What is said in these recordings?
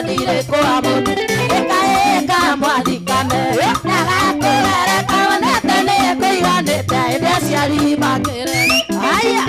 ndirĩ kwa mũndũ ĩkaĩka mwathikane ndagakũrere kaonete nĩ kũiganĩte ĩndĩ aciari makĩre aya.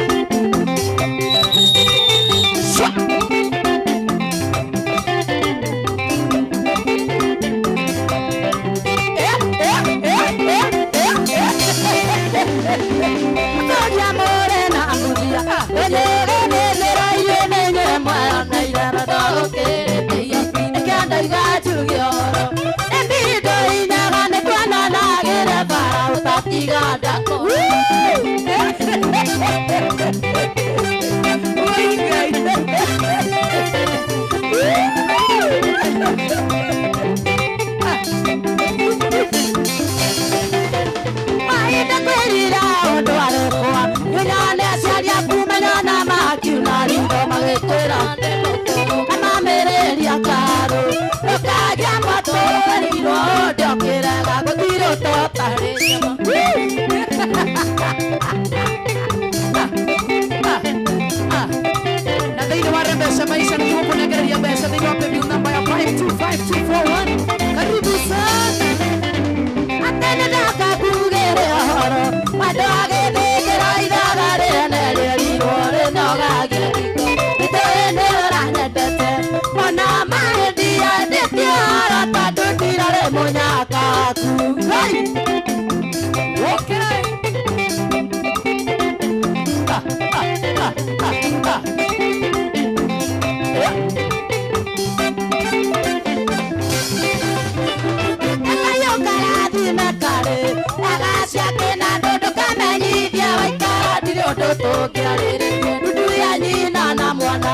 Na thĩinĩ wa Rembesha Maisha nĩguo kũnengereria mbeca thĩinĩ wa paybill namba ya 525241. Karibu sana. Atene ndakakugĩre ũhoro mwendo agĩthĩkĩra ithaga rĩene rĩerirwo rĩnogagie riko nĩtũĩ nĩ ũranyendete mona mahĩndiandĩtie ũhoro tondũ ndirarĩ mũnyakaku. Okay. Ah, ah, ah, ah, ah. Ndudu ya nyina na mwana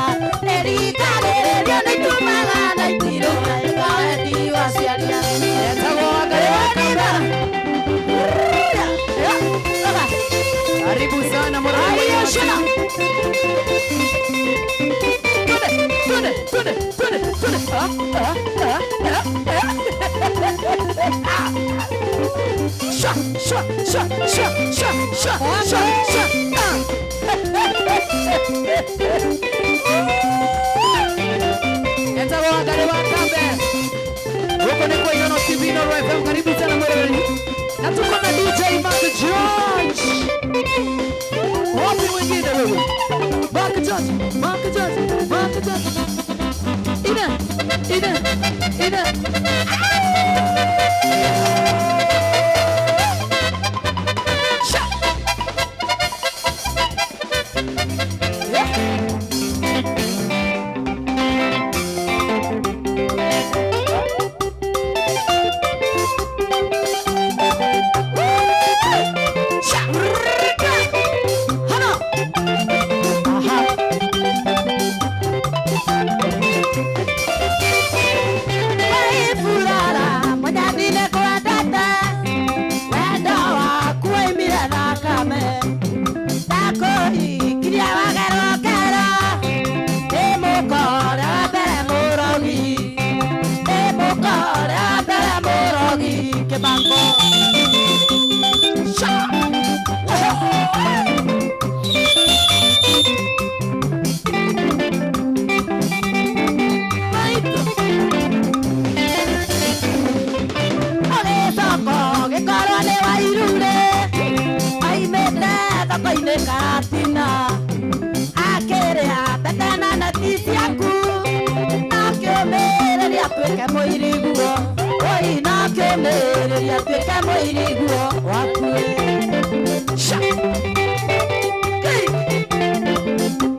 ĩrikarĩrĩrio nĩ itumaga na itirũ ĩkawendi wa aciari. Etagwo Wangari wa Kambera. Karibu sana mwana. Twende, twende, twende, twende, twende. Ah, ah, ah, ah, ah. Sha, sha, sha, sha, sha, sha, sha, sha. Ah. Etagwo Wangari wa Kambera. Huko ni kwa Inono TV, Inono FM. Karibu sana mwereri. Na tuko na DJ Mark George. Wapi mwingine wewe? Mark George, Mark George, Mark George. Ina, ina, ina. Sha. Yeah.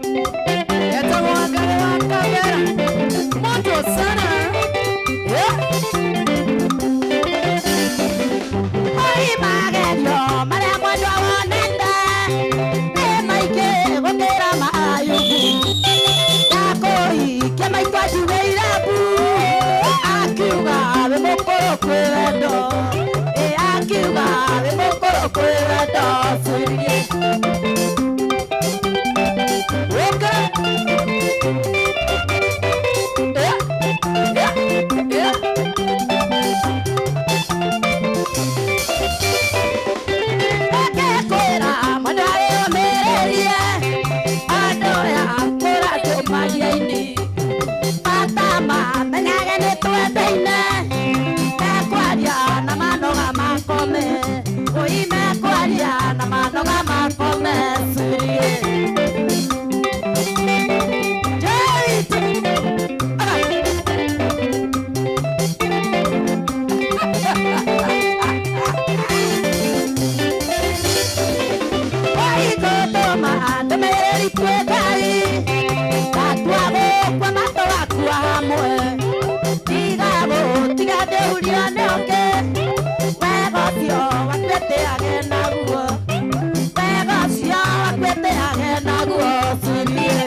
Etagwo Wangari wa Kambera. Moto sana. Yeah. Oi magerio marĩa mwendwa wonete nĩ maingĩ gũkĩra mayubu ndakũhikia maitũ anjugĩire mbu akiuga wĩ mũkũrũ kwĩ wendo ĩ akiuga wĩ mũkũrũ kwĩ wendo cuirie. Okay. Yeah. Yeah. Yeah. Akekwĩra mwendwa wĩyũmĩrĩrie andũ aya kũra tũmagia-inĩ matama menya wetĩage naguo wega ũcio waku wetĩage naguo sweetie.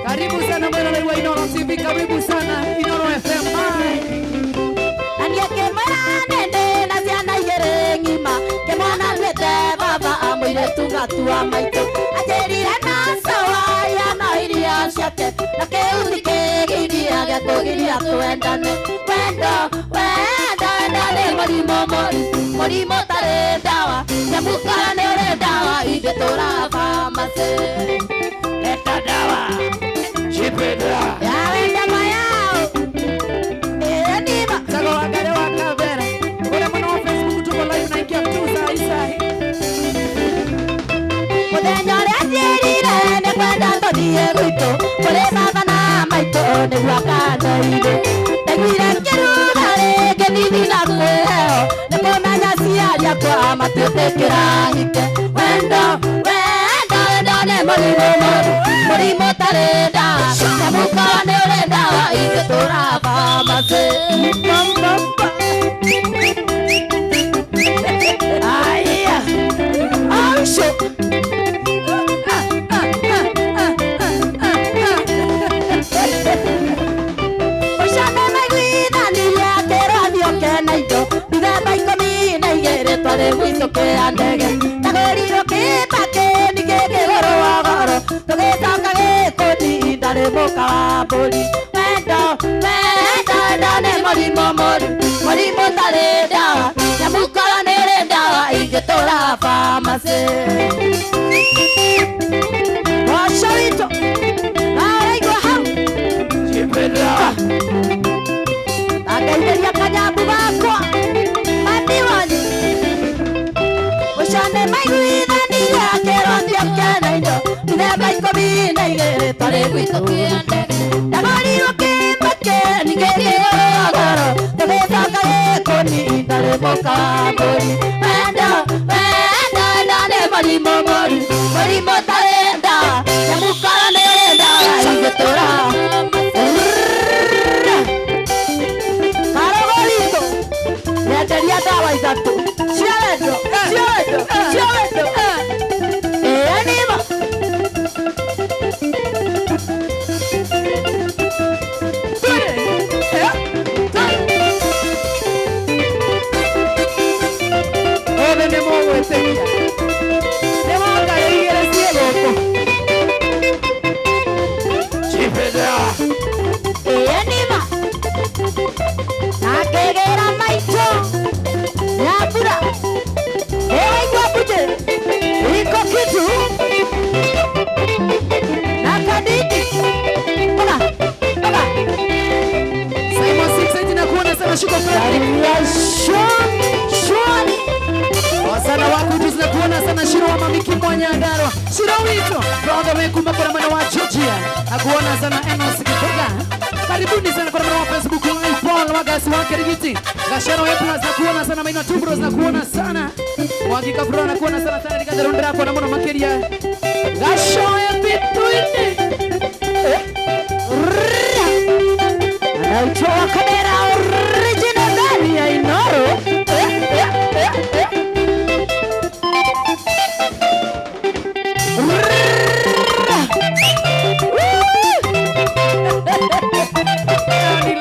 Karibu sana mwana wa Inooro TV, karibu sana Inooro FM. Tungatua maito ajerira na sawa ya na iria ciake na keuthi kĩgiria gĩa kũgiria twendane wendo wendo wendo nĩ mũrimũ mũru mũrimũ ũtarĩ ndawa nyamũkara nĩ ũrĩ ndawa ingĩtũra pharmacy leta ndawa Chipenda ya wenda mayao ĩĩ nima Tago wangare wa Kavera. Kuna mwana wa Facebook tuko live na ingia tu saa hii saa hii. Mũthenya ũrĩa njĩrire nĩ kwenda tũthiĩ gwitũ kũrĩ baba na maitũ nĩguo akandeithie ndaiguire ngĩruga rĩngĩ thithi na kwĩheo nĩ kũmenya aciari akwa matiĩtĩkĩra hike wendo wendo wendo nĩ mũrimũ mũru mũrimũ ũtarĩ ndawa nyamũkoro nĩ ũrĩ ndawa ingĩtũra pharmacy. Aya, aucio. Ndagũrirwo kĩbakĩ ningĩ kĩgũrwo goro tũgĩcoka gĩkũndi ndarĩ mũka wa mbũri wendo wendo wendo nĩ mũrimũ mũru mũrimũ ũtarĩ ndawa nyamũkoro nĩ ũrĩ ndawa ingĩtũra pharmacy. Waco witũ na ũraigua hau Chipenda angeithĩria kanyambu gakwa mami wanyu ũcane maiguithanirie akĩrwo thiĩ na indo mĩthemba 12 twarĩ gwitũ kĩande ndagũrirwo kĩmbakĩ ningĩ kĩgũrwo goro tũgĩcoka gĩkũni ndarĩ mũka wa mbũri wendo wendo wendo nĩ mũrimũ mũru mũrimũ ũtarĩ ndawa nyamũkoro nĩ ũrĩ ndawa ingĩtũra karũgũritũ nyenderia ndawa ithatũ cia wendo cia wendo cia wendo ĩĩ nĩma. Kipito all the way kuma kwa mwana wa Georgia. Nakuona sana Enos Kitoga. Karibuni sana kwa mwana wa Facebook Live Paul Wagasi wa Kirigiti. Gashero Plus nakuona sana Maina Tubros nakuona sana. Mwangi Kabro nakuona sana sana nikaza rako na mwana makeria. Gasho Pituini. Anaitwa Kamera original ndani ya Inoro.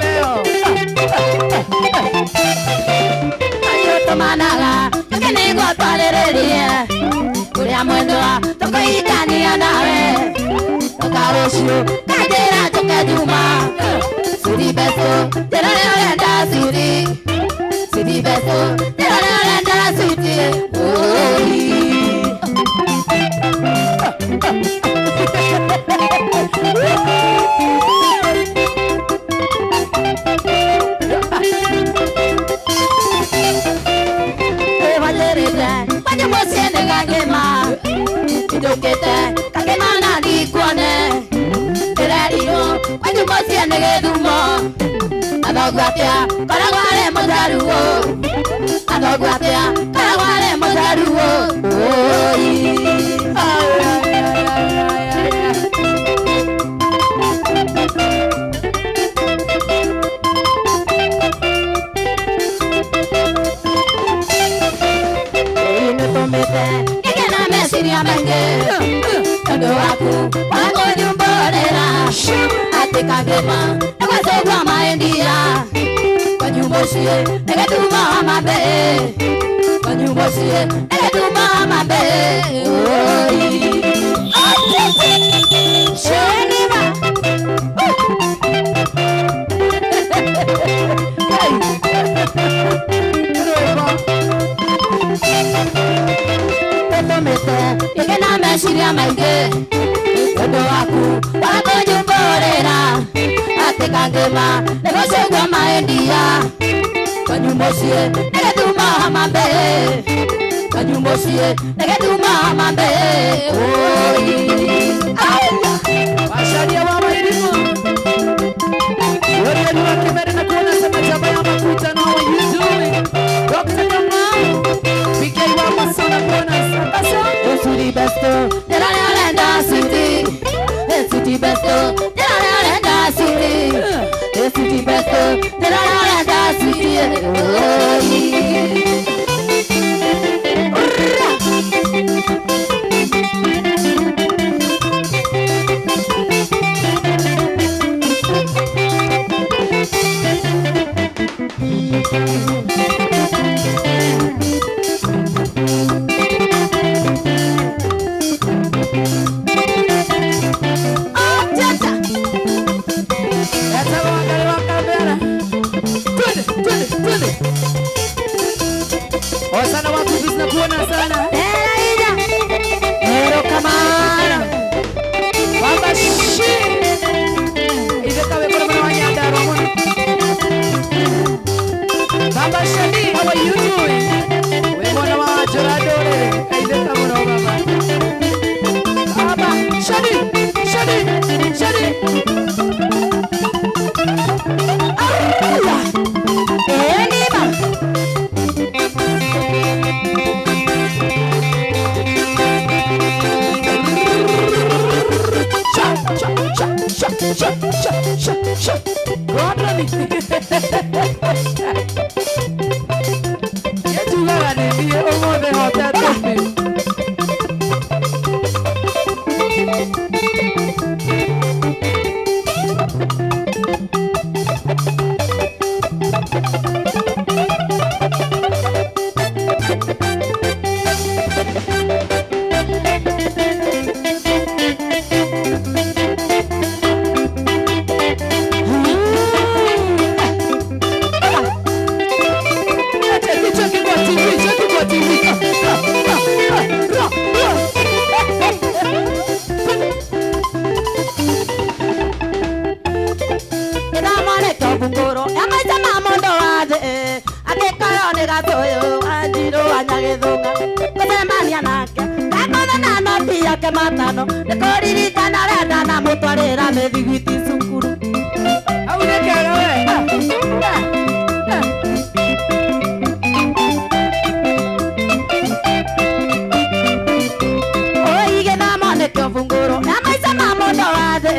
Leo. Ayo tukenigwa twarĩrĩrie kũrĩa mwendwa tũkũhikania nawe toka rũciũ kanjĩra njũke Juma siri beso njĩra ũrĩa ũrenda siri siri beso njĩra ũrĩa ũrenda switi oi. Njũkĩte kagema na ndikuone ndĩrerirwo kwanyu mũciĩ nĩ gĩthumo athoguo atĩa koragwo arĩ mũjaruo athoguo atĩa koragwo arĩ mũjaruo oi. Nĩtũmĩte ngĩgĩa na meciria maingĩ tondũ waku wakũnyumbũrĩra atĩ kangĩma nĩgwacũgwa maendia kwanyu mũciĩ nĩ gĩthumo Homa Bay kwanyu mũciĩ nĩ gĩthumo Homa Bay oi. Shenima tũtũmĩte ngĩgĩa na meciria maingĩ tondũ waku wakũnyumbũrĩra atĩ kangĩma nĩgũcũgwo maendia kwanyu mũciĩ nĩ gĩthumo Homa Bay kwanyu mũciĩ nĩ gĩthumo Homa Bay oi. Washaria wa Wairimu Warrior wa Kimere na kuona sana chama ya makutano. How are you doing? Dr. Kamau PK wa Masona kuona sasa. Sweetie besto, njĩra ũrĩa ũrenda sweetie. Sweetie besto, njĩra ũrĩa ũrenda sweetie. Sweetie besto, njĩra ũrĩa ũrenda sweetie. Oi. Osana watu tunakuona sana. Ero kamara. Baba shi. Ile kawe kwa mwana wa Nyandarua mwana. Baba Shani, how are you doing? We mwana wa Joradore. Ile kawe na baba. Baba Shani, Shani, Shani. Aya. Enima. Cha cha cha cha cha cha cha. Rodney. Yetugaga nĩ niĩ ũmũthĩ hotete biũ. Cheki kwa TV, cheki kwa TV. Gĩthomo nĩkĩo ngũngũrũ ya maica ma mũndũ wa thĩ angĩkorwo nĩ gatũyũ Wanjirũ wa Nyagĩthũng'a gũcemania nake ndakũthana no ti noti yake matano nĩkũririkana ũrĩa ndanamũtwarĩra mĩthiguiti cukuru. Hau nĩ kega we. Oi gĩthomo nĩkĩo bungũrũ ya maica ma mũndũ wa thĩ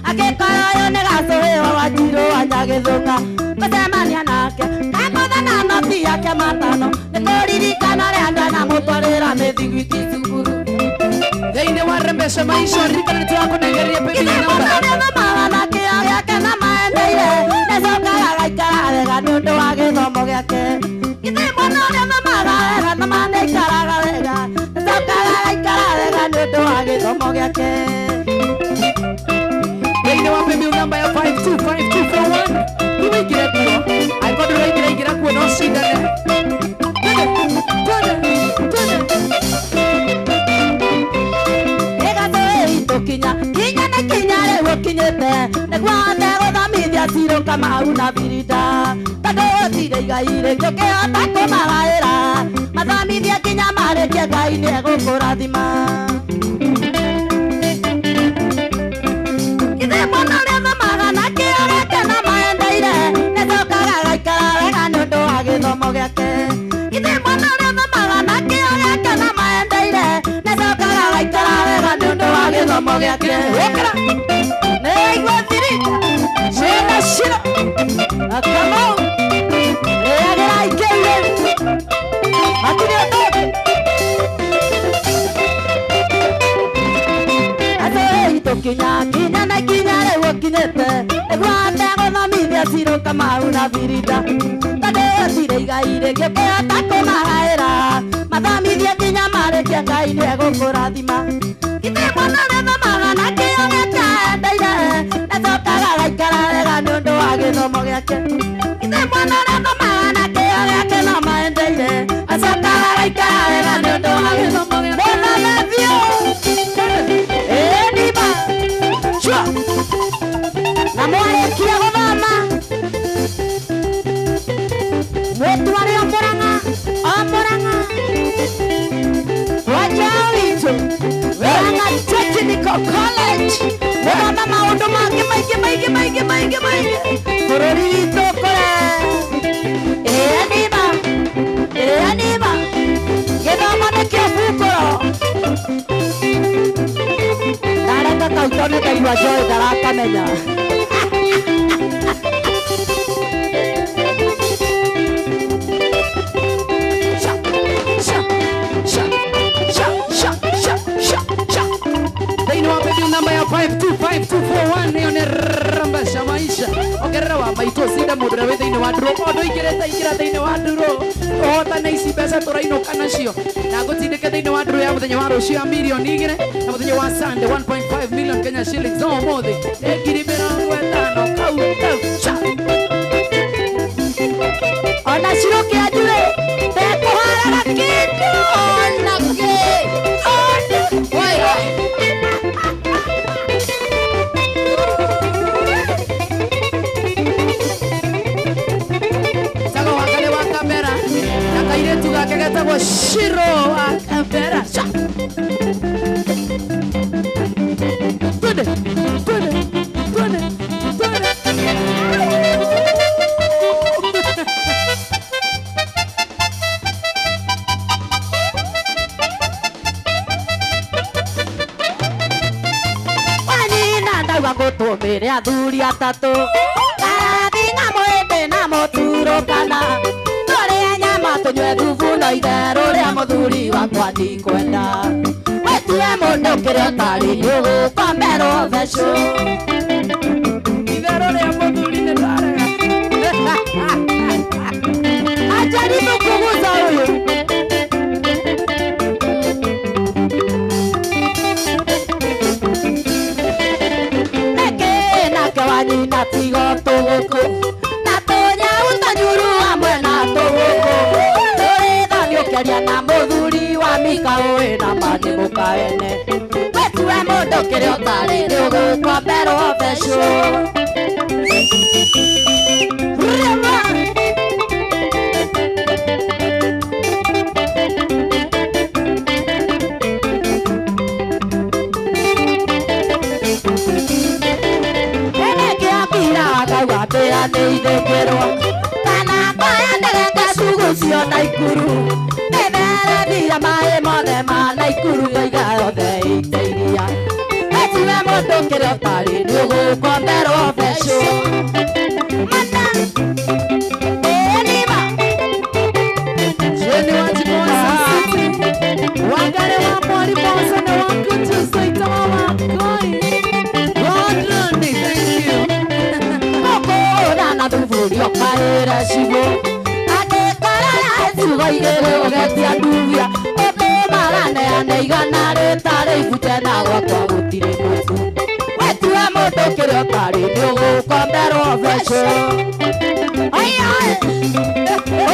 angĩkorwo ũyũ nĩ gacũhĩ wa Wanjirũ wa Nyagĩthũka ngũcemania nake kamũtha na noti yake matano nĩkũririkana ũrĩa ndanamũtwarĩra mĩthiguiti cukuru. Thĩinĩ wa Rembesha Maisha ririkana nĩtũrakũnengereria paybill number. Gĩthomo na kĩo gĩake na maendeire nĩcokaga gaikara wega nĩ ũndũ wa gĩthomo gĩake. Githĩ mwana ũrĩa ũthomaga wega na ma nĩaikaraga wega nĩcokaga gaikara wega nĩ ũndũ wa gĩthomo gĩake. Thĩinĩ wa paybill number ya 525241 nĩwĩingĩre kuo angĩkorwo ndũraingĩra ingĩra kuo no ũcindane. Twende, twende, twende. Gĩgacũĩ kinya kinya nĩ kinya rĩu ũkinyĩte nĩguo hote gũthomithia Cirũ Kamau na Birida tondũ gũtirĩ igai rĩngĩ ũkĩhota kũmagaĩra mathomithie kinya marĩkie Ngai nĩegũkũrathima. Githĩ mwana ũrĩa ũthomaga na kĩo gĩake na maendeire nĩcokaga gaikara wega nĩ ũndũ wa gĩthomo gĩake. Githĩ mwana ũrĩa ũthomaga na kĩo gĩake na maendeire nĩcokaga gaikara wega nĩ ũndũ wa gĩthomo gĩake. Ũkĩra. Nĩigua thirika ciĩna Ciro na Kamau rĩagĩra ikĩu rĩu hatirĩ ũndũ ũngĩ. Atũĩ tũkinya kinya na kinya rĩu ũkinyĩte nĩguo hote gũthomithia Cirũ Kamau na Birida tondũ gũtirĩ igai rĩngĩ ũkĩhota kũmagaĩra mathomithie kinya marĩkie Ngai nĩegũkũrathima. Githĩ mwana ũrĩa ũthomaga na kĩo gĩake endeire nĩcokaga gaikara wega nĩ ũndũ wa gĩthomo gĩake. Githĩ mwana ũrĩa ũthomaga na kĩo gĩake no maendeire acokaga gaikara wega nĩ ũndũ wa gĩthomo gĩake. Mũthome biũ ĩĩ nima cua na mwarĩkia gũthoma mwĩtware o Mũrang'a o Mũrang'a kwa Njau witũ Murang'a Technical College gũthoma maũndũ mangĩ maingĩ maingĩ maingĩ maingĩ maingĩ bũrũri witũ ũkũre. Ĩĩ nima ĩĩ nima gĩthomo nĩkĩo bungũro. Ndareka kau tondũ ndaigua Joy ndarakamenya. Sha, sha, sha, sha, sha, sha, sha, sha. Thĩinĩ wa paybill number ya 525241 ĩyo nĩ Rembesha Maisha. Ongerera wa maitũ ũcinde mũndũ ũrĩa wĩ thĩinĩ wa nduro o ndũingĩrĩte ingĩra thĩinĩ wa nduro ũhotane ici mbeca tũrainũka nacio na ngũtindĩke thĩinĩ wa nduro ya mũthenya wa rũciũ ya mirioni 2 na mũthenya wa Sunday 1.5 million Kenya shillings no ũmũthĩ nĩ 50,000 kau kau sha. Ona Ciro kĩanjurĩ ndekũharaga kĩndũ ona kĩ ona. Wai. Tago wakale wa kamera na kairĩtu gake getagwo Ciro wa kamera. Sha. Twende, twende, twende, twende. Wanyina ndauga ngũtũmĩre athuri atatũ karathi na mũhĩndĩ na mũturũkana tũrĩe nyama tũnyue thubu no itherũ rĩa mũthuri wakwa ndikwenda wĩtue mũndũ kĩrĩa ũtarĩ nĩũgũkomberwo thecũ. Itherũ rĩa mũthuri nĩ ndarega. Ajaribu kuguza huyu. Nĩkĩ nake wanyina tigo tũgũkũ na tũnyau tũnyuru hamwe na tũgũkũ tũrĩ thoni ũkĩaria na mũthuri wa mika ũĩ na ma nĩ mũkaene wĩtue mũndũ kĩrĩa ũtarĩ nĩũgũkomberwo thecũ. Rĩma. Ambĩra nĩ ithĩkĩrwo kana koya ndege ngacugucio Naikuru nĩmerethira maĩ mothe ma Naikuru ngaiga yothe ite iria etiwe mũndũ kĩrĩa ũtarĩ nĩũgũkomberwo mbeco mana ĩnima Jeni wajikosa city. Wangare wa mwalimu sana wakutu saitawa wakoi. Godland, thank you. Kokora na thuburia ũkaĩra cigũ angĩkorora ciugo igĩrĩ ũgetia ndubia ũtũmaganeane igana rĩtarĩ ibute na gwakwa gũtirĩ mũtu wetue mũndũ kĩrĩa ũtarĩ nĩũgũkomberwo mbeco Ai,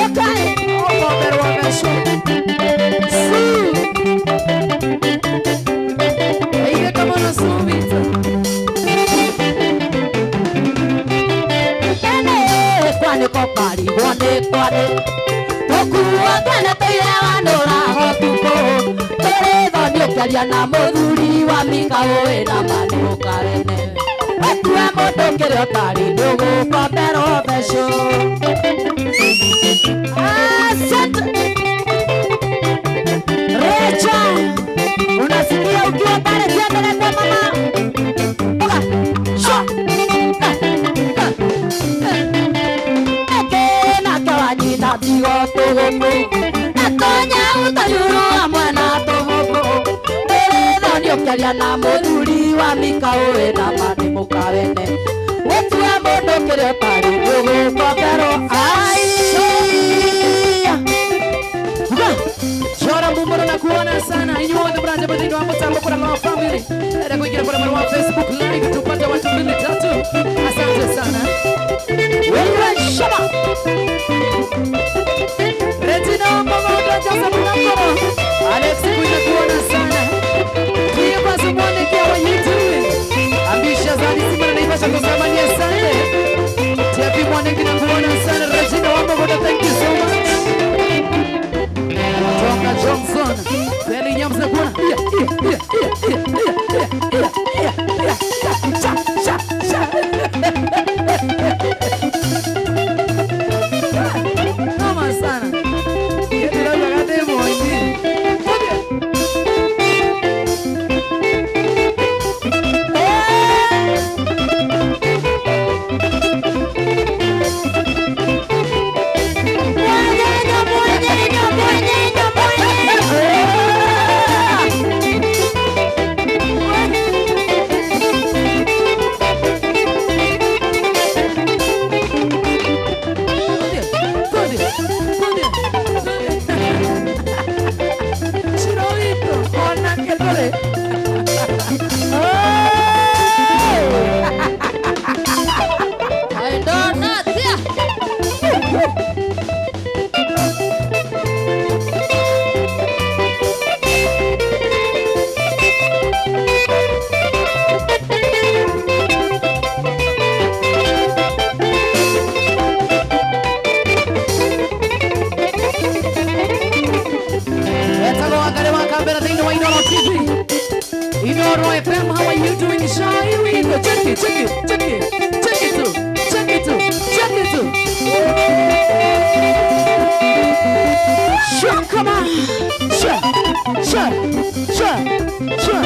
ũkaĩ Ũkomberwo mbeco. Su. Eige kama unasubita. Ene kwanĩko karigwo nĩ kwarĩ tũkuo twene tũire wanũrago tukũ tũrĩ thoni ũkĩaria na mũthuri wa mika ũĩ na mani ũkarene wetue mũndũ kĩrĩa ũtarĩ nĩũgũkomberwo mbeco Asante Recha, unasikia ukiwa pale jiandae kwa mama. Oga, sho. Eke na kawanyita tigo tũgũkũ na tũnyau tũnyuru hamwe na tũgũkũ ndĩrĩtho nĩũkĩaria na mũthuri wa mika ũĩ na mani mũkawene wĩtue mũndũ kĩrĩa ũtarĩ nĩũgũkomberwo aiya. Chora mumoro na kuona sana. Inyu wote mranje mtindo wa mtambo kuna mama family. Enda kuingia kwa mama wa Facebook live tupate watu 2 3. Asante sana. Wewe shaba. Regina mama wa Joseph Nakoro. Alex kuja kuona sana. Pia basi muone kia wa YouTube. Ambisha zani simba na Naivasha kusema ni asante. Tepi muone na kuona sana Regina wambo thank you so much. Tonga Johnson, Sally Nyamsa kuona. Sha sha sha. Noma sana. Yetu labda kate moji. Chirolito, ona que dole. I don't know. Etagwo Wangari wa Kambera thĩinĩ wa Inooro TV. Inooro FM, how are you doing? Shy we go. Check it, check it, check it, check it too, check it too, check it too. Sure, come on. Sure, sure, sure, sure,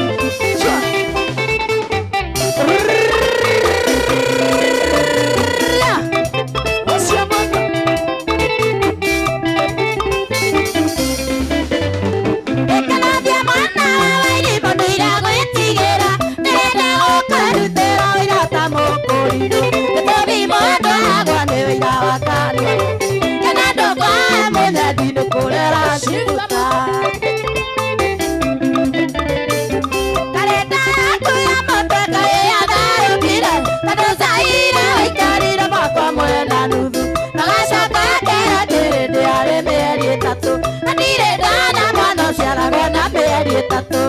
sure. What's your mother? Ekanathia mwana wa wairĩmbo nĩiragwĩtigĩra ndĩrenda gũkũrutĩra wĩra ta mũkũrinũ gĩtũmi mũndũ agwa nĩ wĩira wa kanua kana ndũkwa mũnyendi nĩ kũrera ciuta karenda yaku ya mũtwe kaĩ yatharũkire tondũ caira waikarire mwaka ũmwe na nuthu na gacoka akera ndĩrĩ ndĩarĩ mĩeri ĩtatũ na ndirĩ ndana mwana ũciaragwo na mĩeri ĩtatũ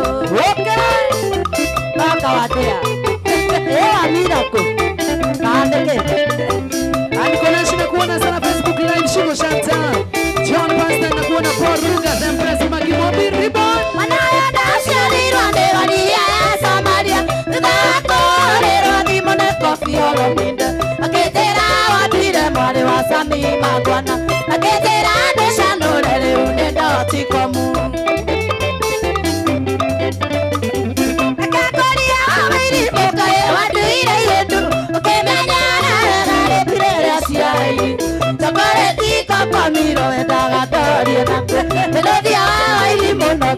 Oka watia ĩwa miracle kandĩkĩ Anikoleshi na kuona sana Facebook Live Shigo Shanta. John Pastor na kuona Paul Ruga, Empress Magimobi Ribbon. Mwanayo ndaciarirwo nĩ roria ya Samaria thutha wa kũhũrĩrwo thimũ nĩ Kofi Olomide akĩnjĩra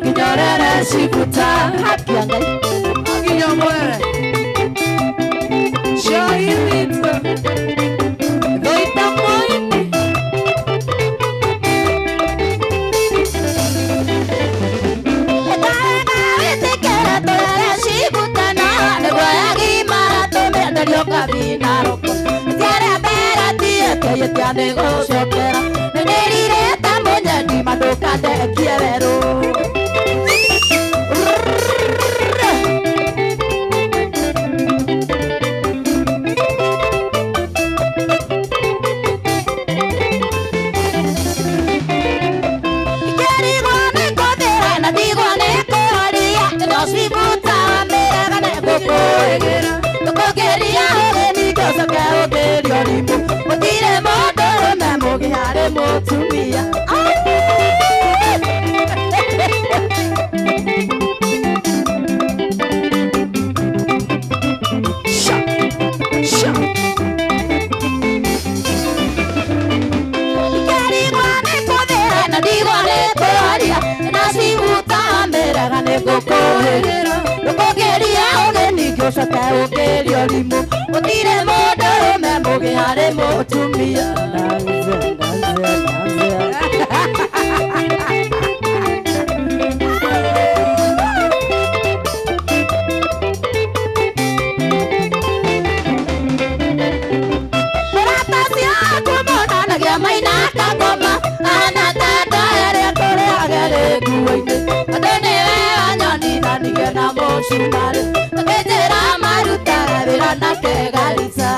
nginya ũrere cibuta haki ya Ngai nginya mwere Shahimita Doita moini Ĩtĩkĩra tũrere cibuta na nĩguo yagimara tũmĩenderio kabina roko Tiarĩa mbere tiĩtĩĩtia nĩgũcokera Nĩnĩrirĩte mũnyendi mandũkandekie werũ Ikĩrigwo nĩ kũthĩra na ndigwo nĩ kũhoria Ndocibuta mĩraga nĩ ngũkũĩgĩra Tũkũngĩria ũgeni ngĩcoke ũkĩrio rimũ Gũtirĩ mũndũrũme mũgĩ harĩ mũtumia Sha Sha Ikĩrigwo nĩ kũthĩra na ndigwo nĩ kũhoria Ndocibuta mĩraga nĩ ngũkũĩgĩra Ndũkũngĩria ũgeni ngĩcoke ũkĩrio rimũ Gũtirĩ mũndũrũme mũgĩ harĩ mũtumia Mũrata ciaku monanagia maina kangoma ahana ta ndoere kũrĩage nguo-inĩ Tondũ nĩwe wanyoni na ningĩ na mũcumarĩ Tũkĩnjĩra marutaga wĩra nake Garissa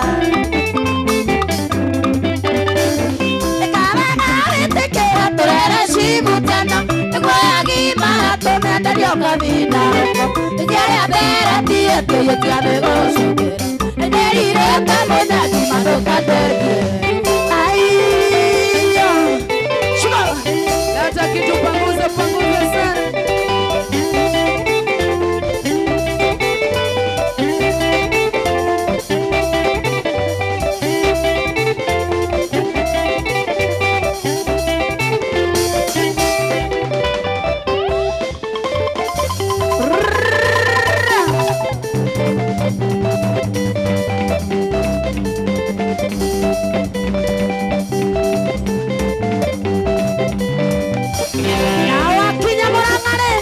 Ĩkawega wĩtĩkĩra tũrere cibutano nĩguo yagimara tũmĩenderio kabina roko Ĩtiarĩa mbere tiĩtĩĩtia nĩgũcokera Nĩndĩrirĩte mũnyendi mandũkandekie Aiyo Shuka Leta kitu panguza panguza sana Na wakinya Murang'a-rĩ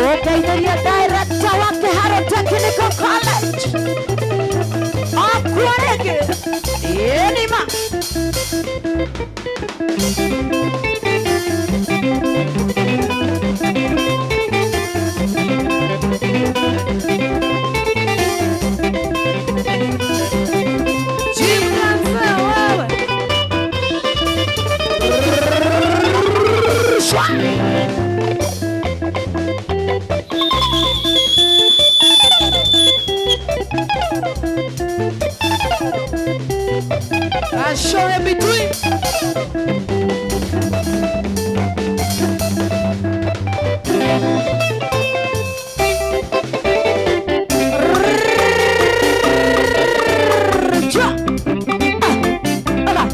ũngeithĩrie director wa Kĩharo Technical College akuo rĩngĩ ĩĩ nĩ ma Chimpanzee wewe Shwa! I show in between Shwa! Ah!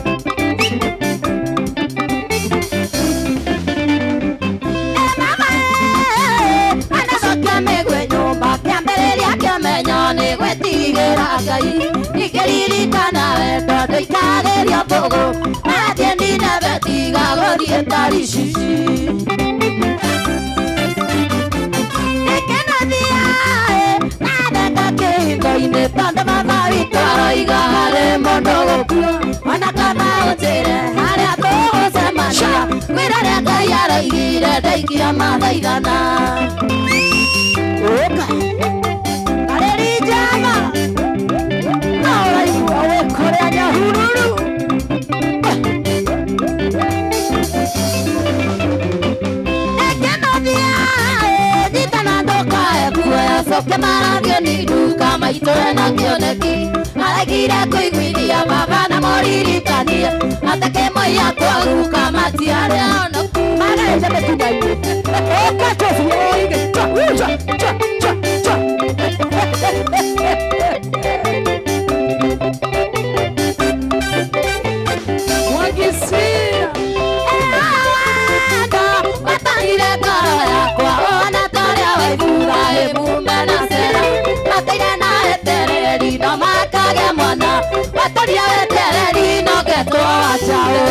Aka! Anacokia mĩguĩ nyũmba kĩambĩrĩria kĩamenyo nĩ gwĩtigĩra Ngai Ingĩririkana wendo ndũikagĩrio mbũgũ Nathiĩ Nineve tiga gũthiĩ Tarishishi Nĩkĩnathia natheka kĩhingo-inĩ tondũ baba witũ aroiga harĩ mũndũ gũkua Ona kana ũnjĩre harĩa tũgũcemania Kwĩra rĩa Ngai aroigire ndaikia mathaithana Ũka Karĩri njama Na ũraigua wĩ kũrĩa Nyahururu Nĩkĩnathia nyitana ndũkae kuoya coke marathiĩ nĩ nduka maitũ ena kĩoneki Aregire kũiguithia baba na mũririkanie atĩ kĩmũiya kwaguka matiarĩ ahonoku Magaĩte mĩtuma-inĩ Ũka tũthiĩ ũige twa twa twa twa twa Mwagisia Watangire makagĩa mwana watoria wetereri no ngetwo wacaũ.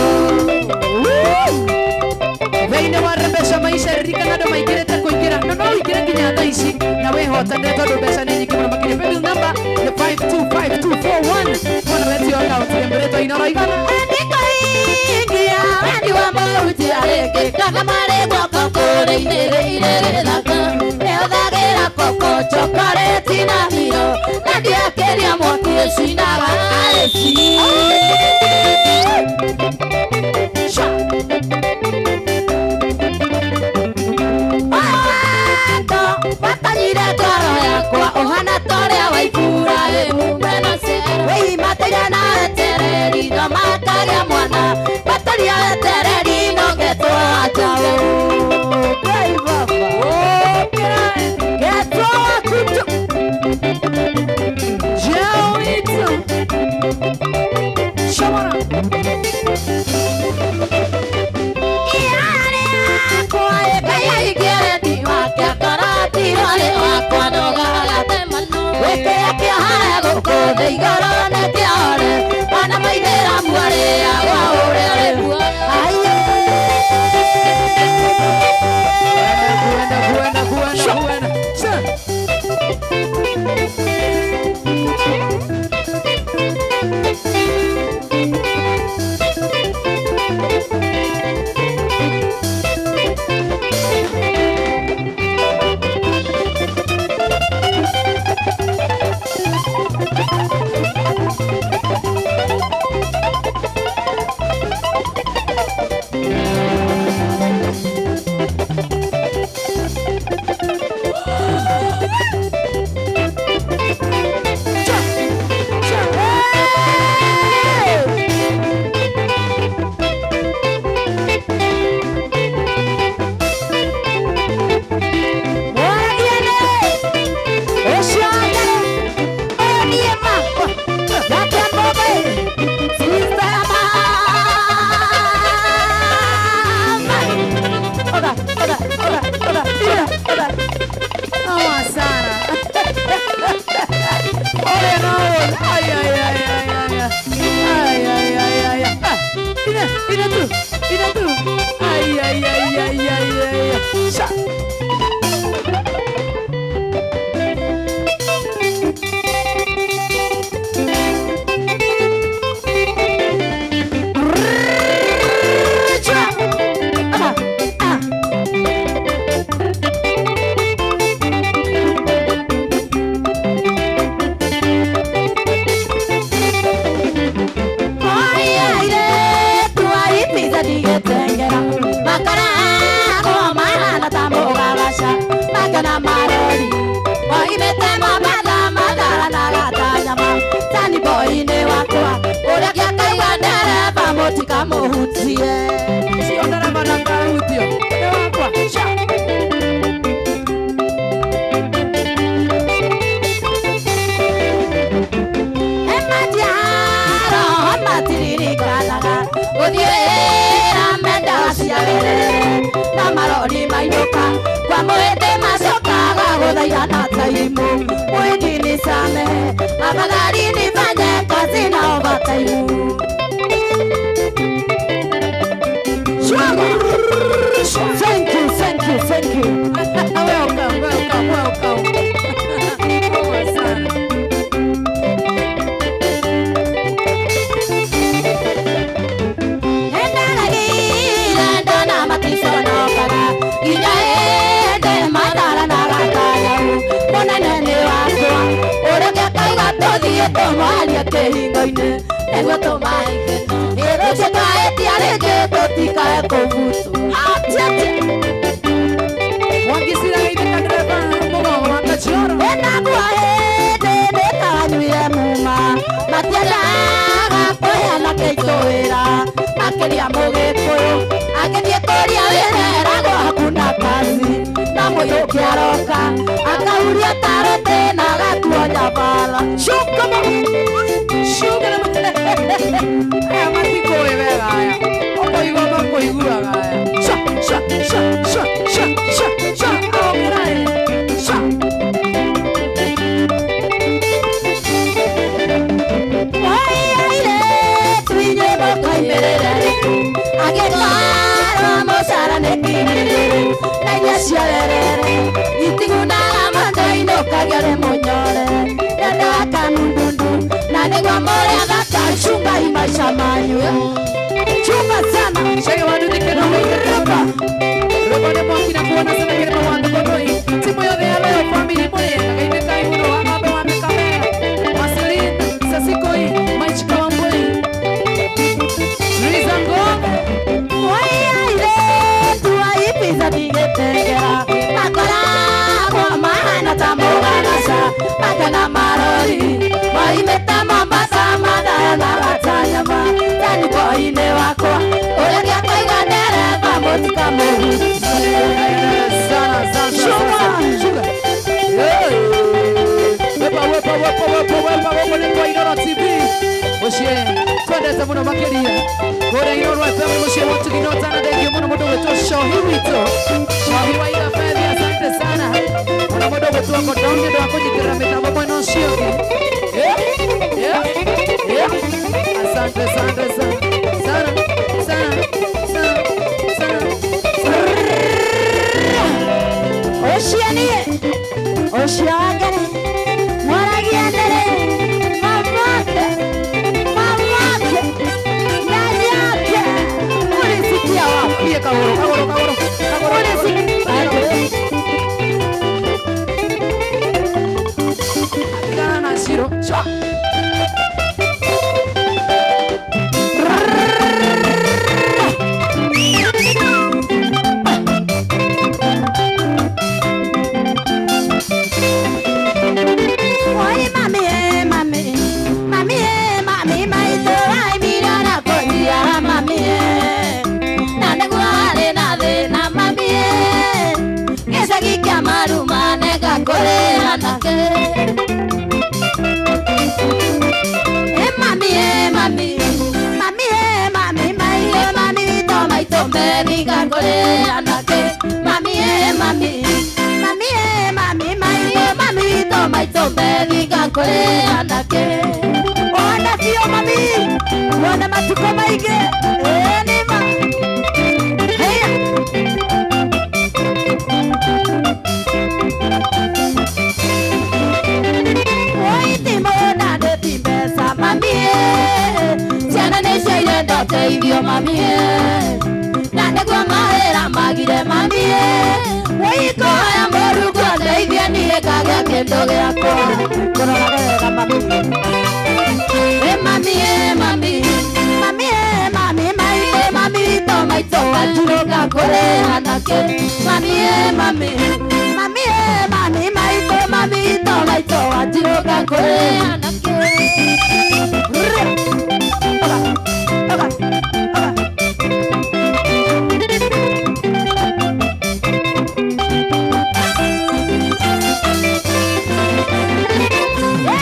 Thĩinĩ wa Rembesha Maisha ririkana andũ maingĩrĩte kũingĩra na no ũingĩre nginya thaa ici na wĩhotanĩre tondũ mbeca nĩ nyingĩ mũno makĩria. Paybill number nĩ 525241 mwana wetio akaunti ĩmbĩrĩtwo Inooro igana. Ndikũhingia wendi wa mũhunjia rĩngĩ kana marĩ guoko kũrĩ-inĩ rĩthaka nĩhũthagĩra koko chokoreti na miro na ndiakĩria mwaki ũcinaga arĩci. Watanyire ngoro yakwa ũhana ta ũrĩa wa Iburahĩmu mena Sara wĩimatĩire na wetereri no makagĩa mwana watoria wetereri no ngetwo wacaũ. Ngai Baba ngetwo waku tu Jao itu Shamara Kuenda kuenda kuenda. Thank you, thank you. Welcome, welcome, welcome. Poa sana. Wangisira ile kandereva mugongo wa kachoro. Aya matikũĩ wega aya. Ũkũigua makũiguaga aya. Sha, sha, sha, sha, sha, sha, sha. Aongera ĩ. Sha. Ciorere itigunaga matũ-inũkagio nĩ mũnyore ndenda kanundundu na nĩguo mũrĩa thaka chunga maica manyu chunga sana Shege wa nduthi keno roba roba nĩ mwaki na kuona sana kĩrĩma wa Thokonoi timu yothe ya Royal Family mũrĩ gaithe kai mũno wa ng'ombe wa Mĩkamera Marceline Sasikoi Maichika Wambui Luisa Ngombe Tuaipiza makoragwo mahana ta mũganaca makana marori moimĩte Mombasa mathaya na gatanyama taniko-inĩ wakwa ũrĩa gĩakũiga ndereba mũtikamũhutie sana sana sana. Wepa wepa wepa wepa wepa wepa nĩ kwa Inooro TV mũciĩ twendete mũno makĩria kũrĩa Inooro FM mũciĩ wa Tugino tana thengio mũno mũndũ gwĩtwo Shohi witũ Shohi wa Iga Fethi asante sana mũno mũndũ gwĩtwo Kodong nĩ ũndũ wa kũnyitĩrĩra mĩtambo mwena ũcio ũngĩ. Yeah, yeah, yeah. Asante asante sana sana sana sana sana. Ũcio niĩ ũcio wangere mwaragia ndere mamake mamake nyanyake ulisikia wapi? Pia kagoro kagoro kagoro kagoro. Ulisikia Atigana na Shiro. Shwa. Oi mami eh mami mami eh mami maitũ aimire na kũnjia mami eh na nĩguo arĩ na thĩna mami eh gĩcagi kĩa maruma nĩngakũrĩ anake eh mami eh mami mami eh mami maitũ mami witũ maitũ meri ngakũrĩ anake mami eh mami mami eh mami maitũ mami witũ maitũ meri ngakũrĩ anake ona biũ mami wona matukũ maingĩ ĩĩ nĩma heya. Ciana nĩcio irenda ũteithio mami na nĩguo mawĩra magire mami wĩikoya mũrungu andeithie niĩ ngagĩa kĩndũ gĩakwa kũroraga wega mami ĩ mami ĩ mami mami ĩ mami maitũ mami witũ maitũ wanjirũ ngakũrĩ anake mami ĩ mami mami ĩ mami maitũ mami witũ maitũ wanjirũ ngakũrĩ anake.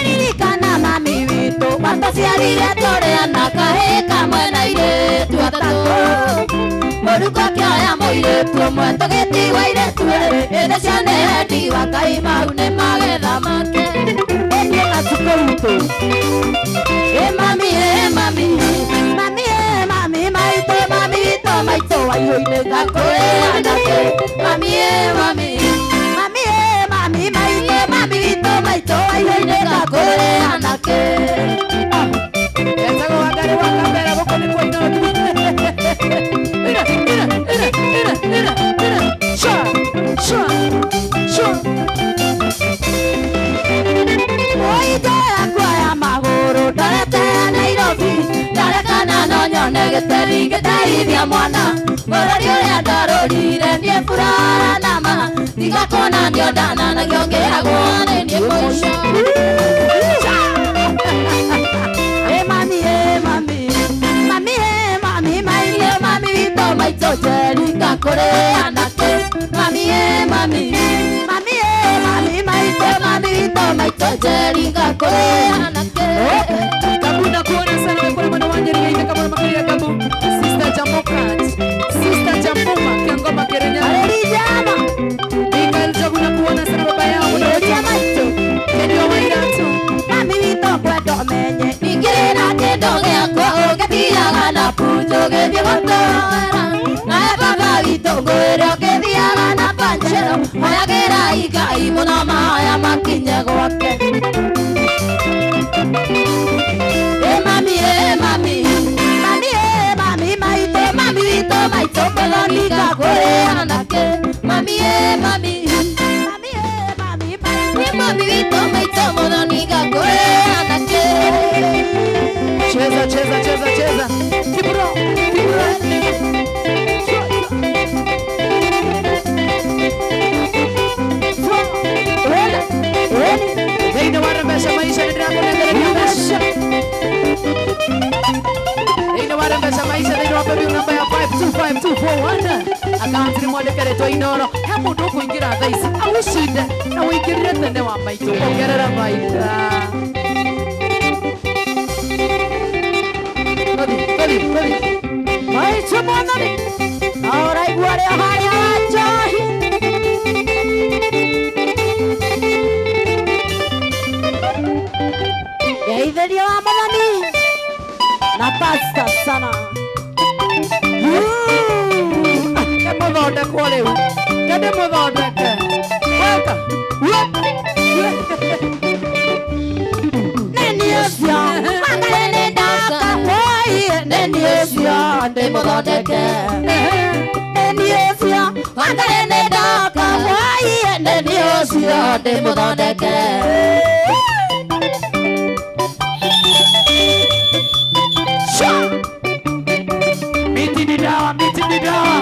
Ririkana mami witũ watũciarire tũrĩ ana kahĩĩ kamwe na airĩtu atatũ mũrukũ akĩoya mũirĩtu ũmwe tũgĩtigwo airĩtu erĩ ĩndĩ ciana ndigwa Ngai mau nĩ magetha make ĩniĩ na cukũ witũ ĩ mami ĩ mami mami ĩ mami maitũ mami witũ maitũ waiyũ-inĩ ngakũrĩ anake mami ĩ mami mami ĩ mami maitũ mami witũ maitũ waiyũ-inĩ ngakũrĩ anake. Etagwo Wangari wa Kambera gũkũ nĩ kwa Inooro TV. Ira ira ira ira ira ira. Shwa shwa shwa. Oitho yakwa ya magũrũ ndorete Nairobi ndore kana no nyone gĩteri ngĩteithia mwana bũrũri ũrĩa ndarũrire niĩ furaha na ma tiga kuonanio ndananagio ngĩragwo nĩ niĩ mũico. Ĩ mami ĩ mami mami ĩ mami maitũ mami witũ maitũ Njeri ngakũrĩ anake mami ĩ mami mami ĩ mami maitũ mami witũ maitũ Njeri ngakũrĩ anake. Kabu na kuona sana wekora mwana wa Njeri gaithe kamwana makĩria Kabu Sister Jamokat Sister Jamuma Kiangoma Kĩrĩnyaga Arĩri jama Mikael Njogu na kuona sana baba yao Ũrĩa maitũ Kenny wa Wairatu mami witũ ngwenda ũmenye ingĩrĩ na kĩndũ gĩakwa ũngĩthiaga na punjo ũgĩthiĩ gũtũra nawe baba witũ ngwĩre ũngĩthiaga na panja Hoyagĩra Ngai mũno mahoya makinye gwake. Mami, mami, mami, mami, maitũ, mami witũ, maitũ, mũthoni kũrĩ anake. Mami, mami, mami, mami, mami witũ, maitũ, mũthoni kũrĩ anake. Cheza, cheza, cheza, cheza. Kibro, kibro. Thĩinĩ wa Rembesha Maisha nĩndĩrakũnengereria mbeca. Thĩinĩ wa Rembesha Maisha thĩinĩ wa paybill namba ya 525241 akaunti nĩ mwandĩke Inooro. He mũndũ ũkũingĩra thaa ici agũcinde na ũingĩrire tene wa maitũ ongerera maita. Tũthiĩ, tũthiĩ, tũthiĩ. Maitũ mwathani, ũraigua rĩo harĩa wa njohi. Geithĩrio wa mwathani na pasta sana. Ke mũthondekwo rĩu. Ke ndĩmũthondeke. Weka. Nĩ ũcio Wangarĩ nĩ ndoka woi, nĩ ũcio ndĩmũthondeke. Nĩ ũcio Wangarĩ nĩ ndoka woi, nĩ ũcio ndĩmũthondeke. Miti ni dawa, miti ni dawa.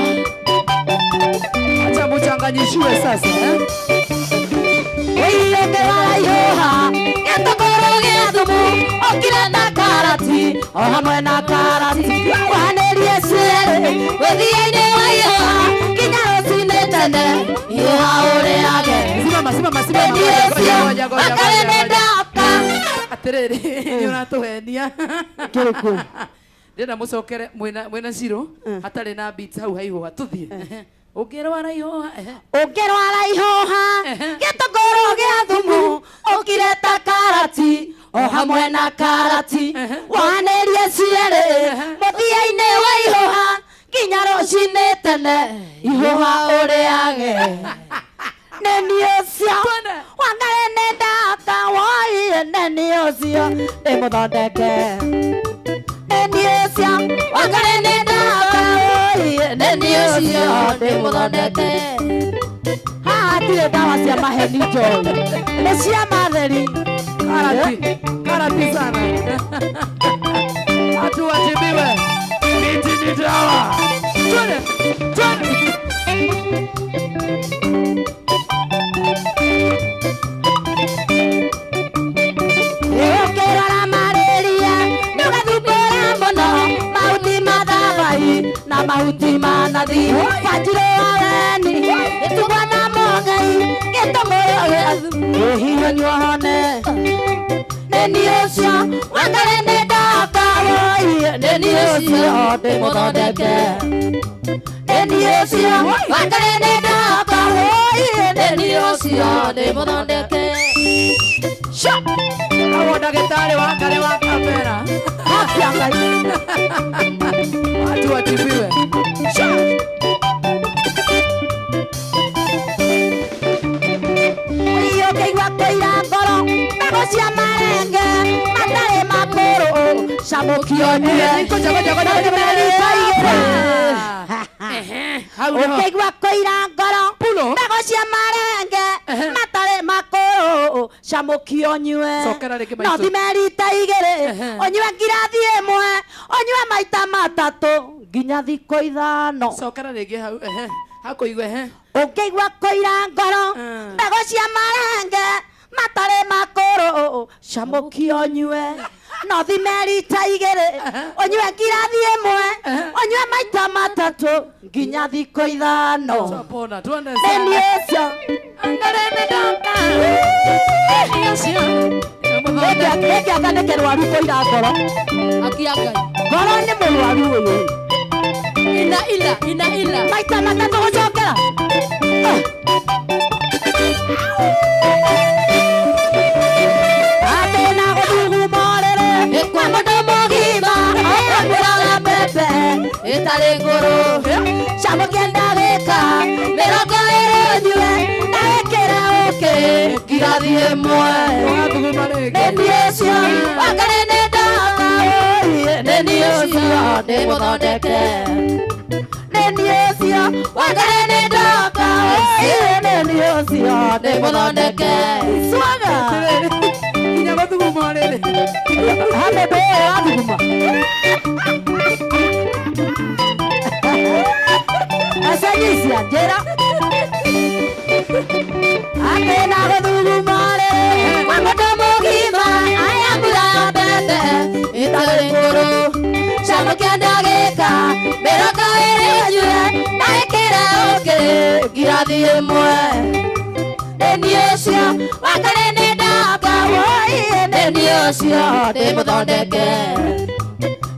Acha muchanganyishiwe sasa eh? Ũkĩrora ihũha gĩtũngũrũ gĩa thumu ũkire na karati o hamwe na karati wanĩrie cierĩ ũthia-inĩ wa ihũha nginya rũcinĩ tene ihũha ũrĩage. Simama, simama, simama. Nĩ ũcio Ngoja, ngoja, Wangarĩ ngoja, nĩ ngoja. ndoka. Atĩrĩrĩ, nĩ ũratũhenia. Kĩrĩkũ? Ndĩrenda mũcokere mwĩna Shiro hatarĩ na beats hau ha ihũha tũthiĩ. Ũngĩrwara ihũha Ũngĩrwara ihũha gĩtũngũrũ gĩa thumu ũkire ta karati o hamwe na karati wanĩrie cierĩ mũthia-inĩ wa ihũha nginya rũcinĩ tene ihũha ũrĩage. Nĩ ũcio Wangarĩ nĩ ndoka woi, nĩ ũcio ndĩmũthondeke. Nĩ ũcio Wangarĩ nĩ ndoka woi, nĩ ũcio ndĩmũthondeke. Haha hatirĩ ndawa cia maheni njohi, nĩ cia matheri. Karati, karati sana. Watu watibiwe. Miti ni dawa. Twende, twende. Ũkĩrora malaria nĩũgathumbũra mũno mahuti ma thabai na mahuti ma nathi wanjirũ wa weni gĩtungwa na mũngai gĩtũngũrũ gĩa thumu ũhiũnywo hone. Nĩ ũcio Wangarĩ nĩ ndoka woi, nĩ ũcio ndĩmũthondeke. Nĩ ũcio Wangarĩ nĩ ndoka woi, nĩ ũcio ndĩmũthondeke. Awo ndagĩtarĩ Wangarĩ wa kamera. Haki ya Ngai. Watu watibiwe. Ũkĩigua kũira ngoro mbegũ cia marenge matarĩ makũrũ camũkio nyue. Ngoja, ngoja, ngoja, ngoja, Merita igĩrĩ. Hau nĩho. Ũkĩigua kũira ngoro Pulo. mbegũ cia marenge matarĩ makũrũ camũkio nyue. Cokera rĩngĩ No maitũ. thime rita igĩrĩ ũnyue ngirathi ĩmwe ũnyue maita matatũ nginya thikũ ithano. Cokera rĩngĩ hau hakũigua Ũngĩigua kũira ngoro mbegũ cia marenge matarĩ makũrũ camũkio nyue. No thime rita igĩrĩ ũnyue ngirathi ĩmwe ũnyue maita matatũ nginya thikũ ithano. Twapona, twende Nĩ sana. ũcio Wangarĩ nĩ ndoka. Nĩ ũcio. Gĩkĩ anga nĩ kĩrwaru kũira ngoro. Haki ya Ngai. Ngoro nĩ mũrwaru ũyũ. Ina ila, ina ila. Maita matatũ gũcokera. Atĩ na gũthuguma ũrĩrĩ kwa mũndũ mũgima akũraga mbembe ĩtarĩ ngũrũ camũkia ndagĩka mĩrongo ĩrĩ ũnyue Ngirathi ĩmwe. Wathuguma rĩngĩ. Nĩ niĩ ũcio Wangarĩ nĩ ndoka ĩĩ, nĩ niĩ ũcio ndĩmũthondeke. Nĩ niĩ ũcio Wangarĩ nĩ ndoka ĩĩ, nĩ niĩ ũcio ndĩmũthondeke. Swaga. Nginya gũthuguma rĩrĩ. Hame ndũĩ wathuguma. Acanyisia njĩra. Atĩ na gũthuguma rĩ, kwa mũndũ mũgima aya mbura ya mbembe ĩtarĩ ngũrũ. Canũkia ndagĩka 20 ũnyue na ĩkĩre ũngĩ ngirathi ĩmwe. Nĩ niĩ ũcio Wangarĩ nĩ ndoka woi, nĩ niĩ ũcio ndĩmũthondeke.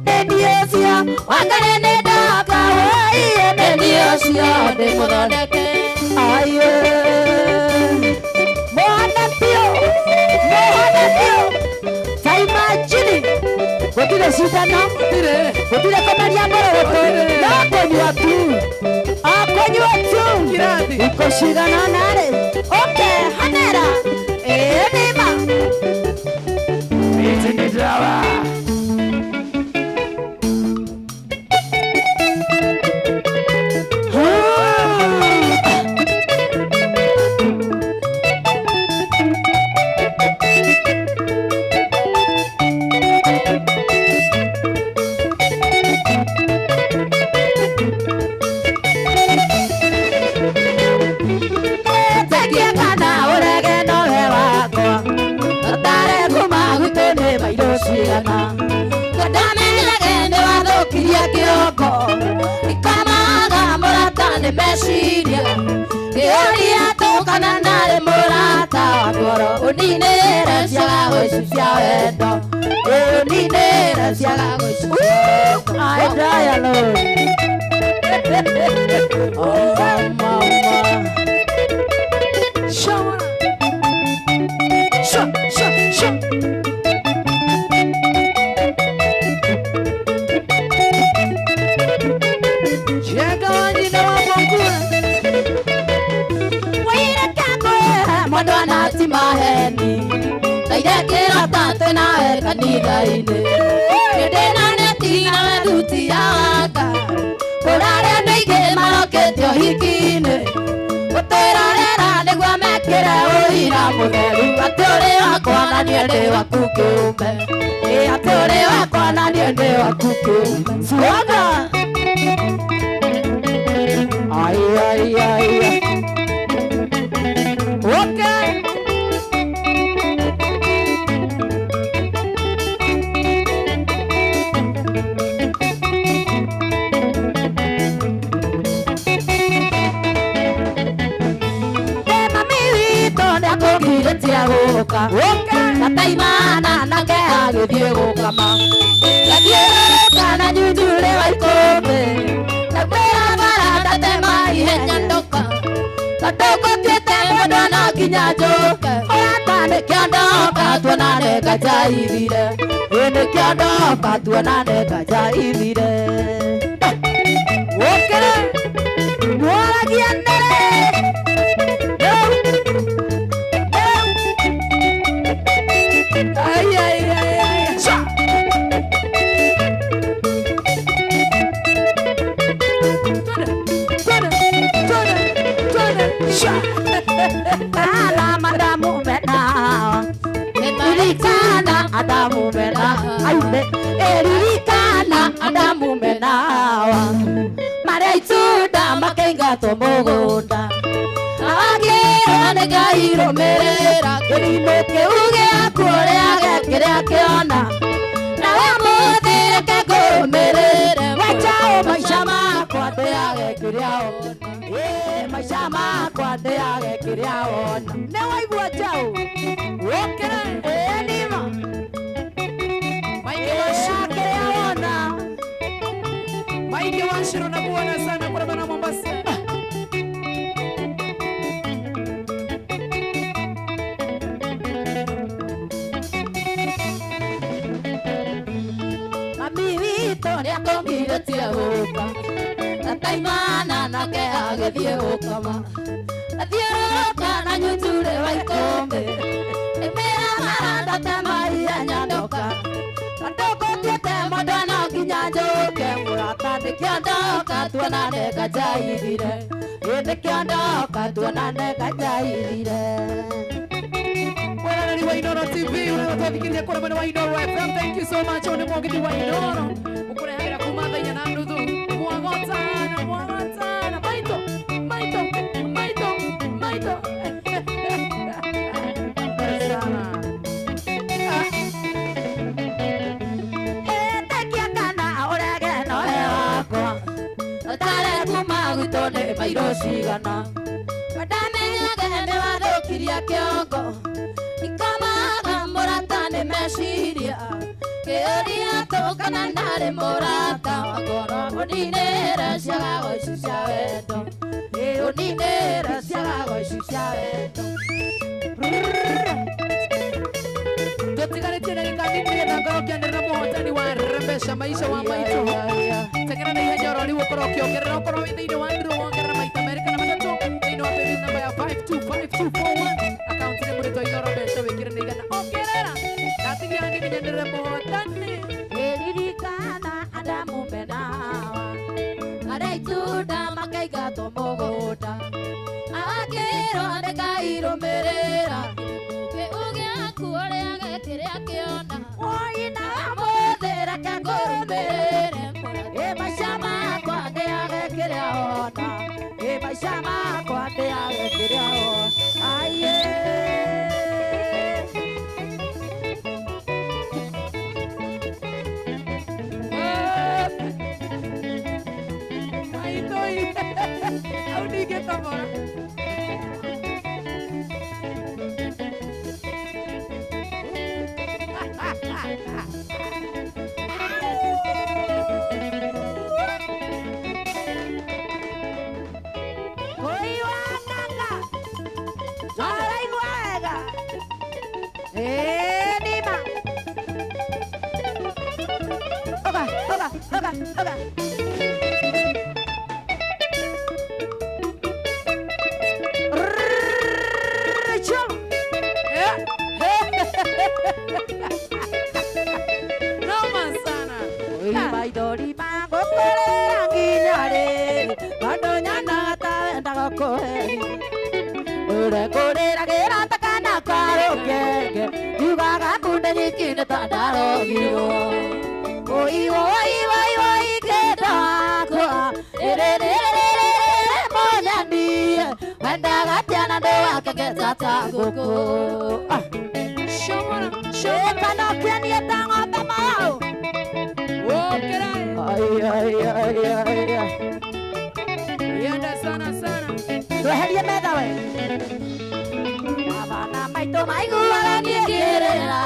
Nĩ niĩ ũcio Wangarĩ nĩ ndoka woi, nĩ niĩ ũcio ndĩmũthondeke. Aye. Mwana piũ, mwana piũ. Ta imagine gũtirĩ cindano, Gũtirĩ. gũtirĩ kũmeria mũrũrũtũ, no kũnyua tu, o kũnyua tu. Kirathi. Iko cigana narĩ, okay, hanera, ĩĩ nĩma. Miti ni dawa. Tekia kana ũrege nowe wakwa, ũtare kuma gwitũ nĩ mairũ cigana. Ndamenyage nĩ wathũkirie kĩongo, ikamaga mũrata nĩ meciria. Ngĩũria tũkana narĩ mũrata wa ngoro, ũninĩre ciaga ici cia wendo. Ũninĩre ciaga ici. I die alone. Oh, mama. Shower. Sha, sha, sha. Jenga wanyina wa Bongura. Mũndũ anati maheni ndairekĩra tate nawe kanitha-inĩ hĩndĩ na neti nawe thuti ya waka kũrarĩa andũ aingĩ marokĩte ũhiki-inĩ gũtwĩrorera nĩguo mekĩre ũira mũtheru atĩ ũrĩ wakwa na niĩ ndĩ waku kĩũmbe. Ĩ atĩ ũrĩ wakwa na niĩ ndĩ waku kĩũmbe. Swaga. Ai ai ai. Okay. Mami witũ nĩakũgirĩtie gũka. Tataimana nake agĩthiĩ gũkama. Gathiũrũrũka na nyunjurĩ wa ikũmbĩ. Ndakwĩra bara ndatema ihenya ndoka. Tondũ ngũtuĩte mũndũ no nginya njũke. Mũrata nĩkĩo ndoka tuonane ngajaithire. Ĩ nĩkĩo ndoka tuonane ngajaithire. Okay. Mwaragia nĩrĩ. Ai, ai, ai, ai. Sha. Twende, twende, twende, twende. Sha. Ala madamu mena. Ririkana Adamu mena. Aibe. Ririkana Adamu menawa. Marĩa itunda makĩingatwo mũgũnda. Awagĩrwo nĩ Ngai rũmĩrĩra kĩrimũ kĩu gĩaku ũrĩage kĩrĩa kĩona. Nawe mũthĩ reke ngũrũmĩrĩre. Wechaũ maica makwa ndĩage kĩrĩa ona. Ĩ maica makwa ndĩage kĩrĩa ona. Nĩ waigua njaũ. Ũkĩra ĩ nĩma. Maige wa Kĩrĩa wona. Maige wa Shiro na kuona sana kutoka na Mombasa. Mami witũ nĩakũgirĩtie gũka. Tataimana nake agĩthiĩ gũkama. Athiũrũrũka na nyuture wa ikũmbĩ. Ĩmĩra maranda te maria nyandoka. Ndũkũtiĩte mũndũ no nginya njũke mũrata nĩkĩo ndoka tuonane ngajaithire. Nĩkĩo ndoka tuonane ngajaithire. Mweroreri wa Inooro TV ũrĩa kũrĩa mwena wa Inooro FM, thank you so much. Ũyũ nĩ mũgithi wa Inooro ũkũrehagĩra kuma thaa inya na nuthu mwagotana mwagotana maitũ maitũ maitũ maitũ. Sana. Ĩtĩkia kana ũrege nowe wakwa. Ũtare kuma gwitũ nĩ mairũ cigana. Ndamenyage nĩ wathũkirie kĩongo. Ikamaga mũrata nĩ meciria. Kĩũria tũkana ndarĩ mũrata wa ngoro. Ũninĩre ciagago ici cia wendo. Ũninĩre ciagago ici cia wendo. Tũtigarĩtie ndagĩka nini nĩgetha ngorwo ngĩanĩrĩra mũhotani wa Rembesha Maisha wa Maitũ. Teng'era na ihenya oro rĩu ũkorwo ũkĩongerera ũkorwo wĩ thĩinĩ wa ndiro wongerera maita merĩ kana matatũ thĩinĩ wa paybill namba ya 525241 akaunti nĩ mũrĩtwa Inooro mbeca wĩkĩre na igana ongerera ndatigia hanini nyanĩrĩre mũhotani. Ĩririkana Adamu mena Hawa arĩa itunda makaingatwo mũgũnda. Akĩrwo ndĩkairũmĩrĩra Kĩu gĩaku ũrĩage kĩrĩa kĩona. Woi na ũmũthĩ reke ngũrũmĩrĩre. Ĩ maica makwa ndĩage kĩrĩa wona. Ĩ maica makwa ndĩage kĩrĩa wona. Aiĩ. Maitũ hau ndingĩtobora. Kũi wa kaka. Ũraigua wega? Ĩ nĩma. Oga, oga, oga, oga. Rachel. Noma sana. Oi maithori magũkũrĩra nginya rĩ, tondũ nyonaga ta wendaga kũheria. Ũrekũrĩragĩra ta kana ka rũkenge, njugaga kunde nyiki nĩ ta ndarogirwo. Oi oi oi oi kĩndũ wakwa, rĩrĩrĩrĩrĩrĩ mũnyani, wendaga atĩa na ndũgakengeta ta ngũkũ. Ah. Shomora, shomora. Ĩka no kĩenie ta ng'ombe maũ. Wokera. Ai, ai, ai, ai, ai. Yenda sana sana. Tweherie metha we. Baba na maitũ maiguaga niĩ ngĩrĩra,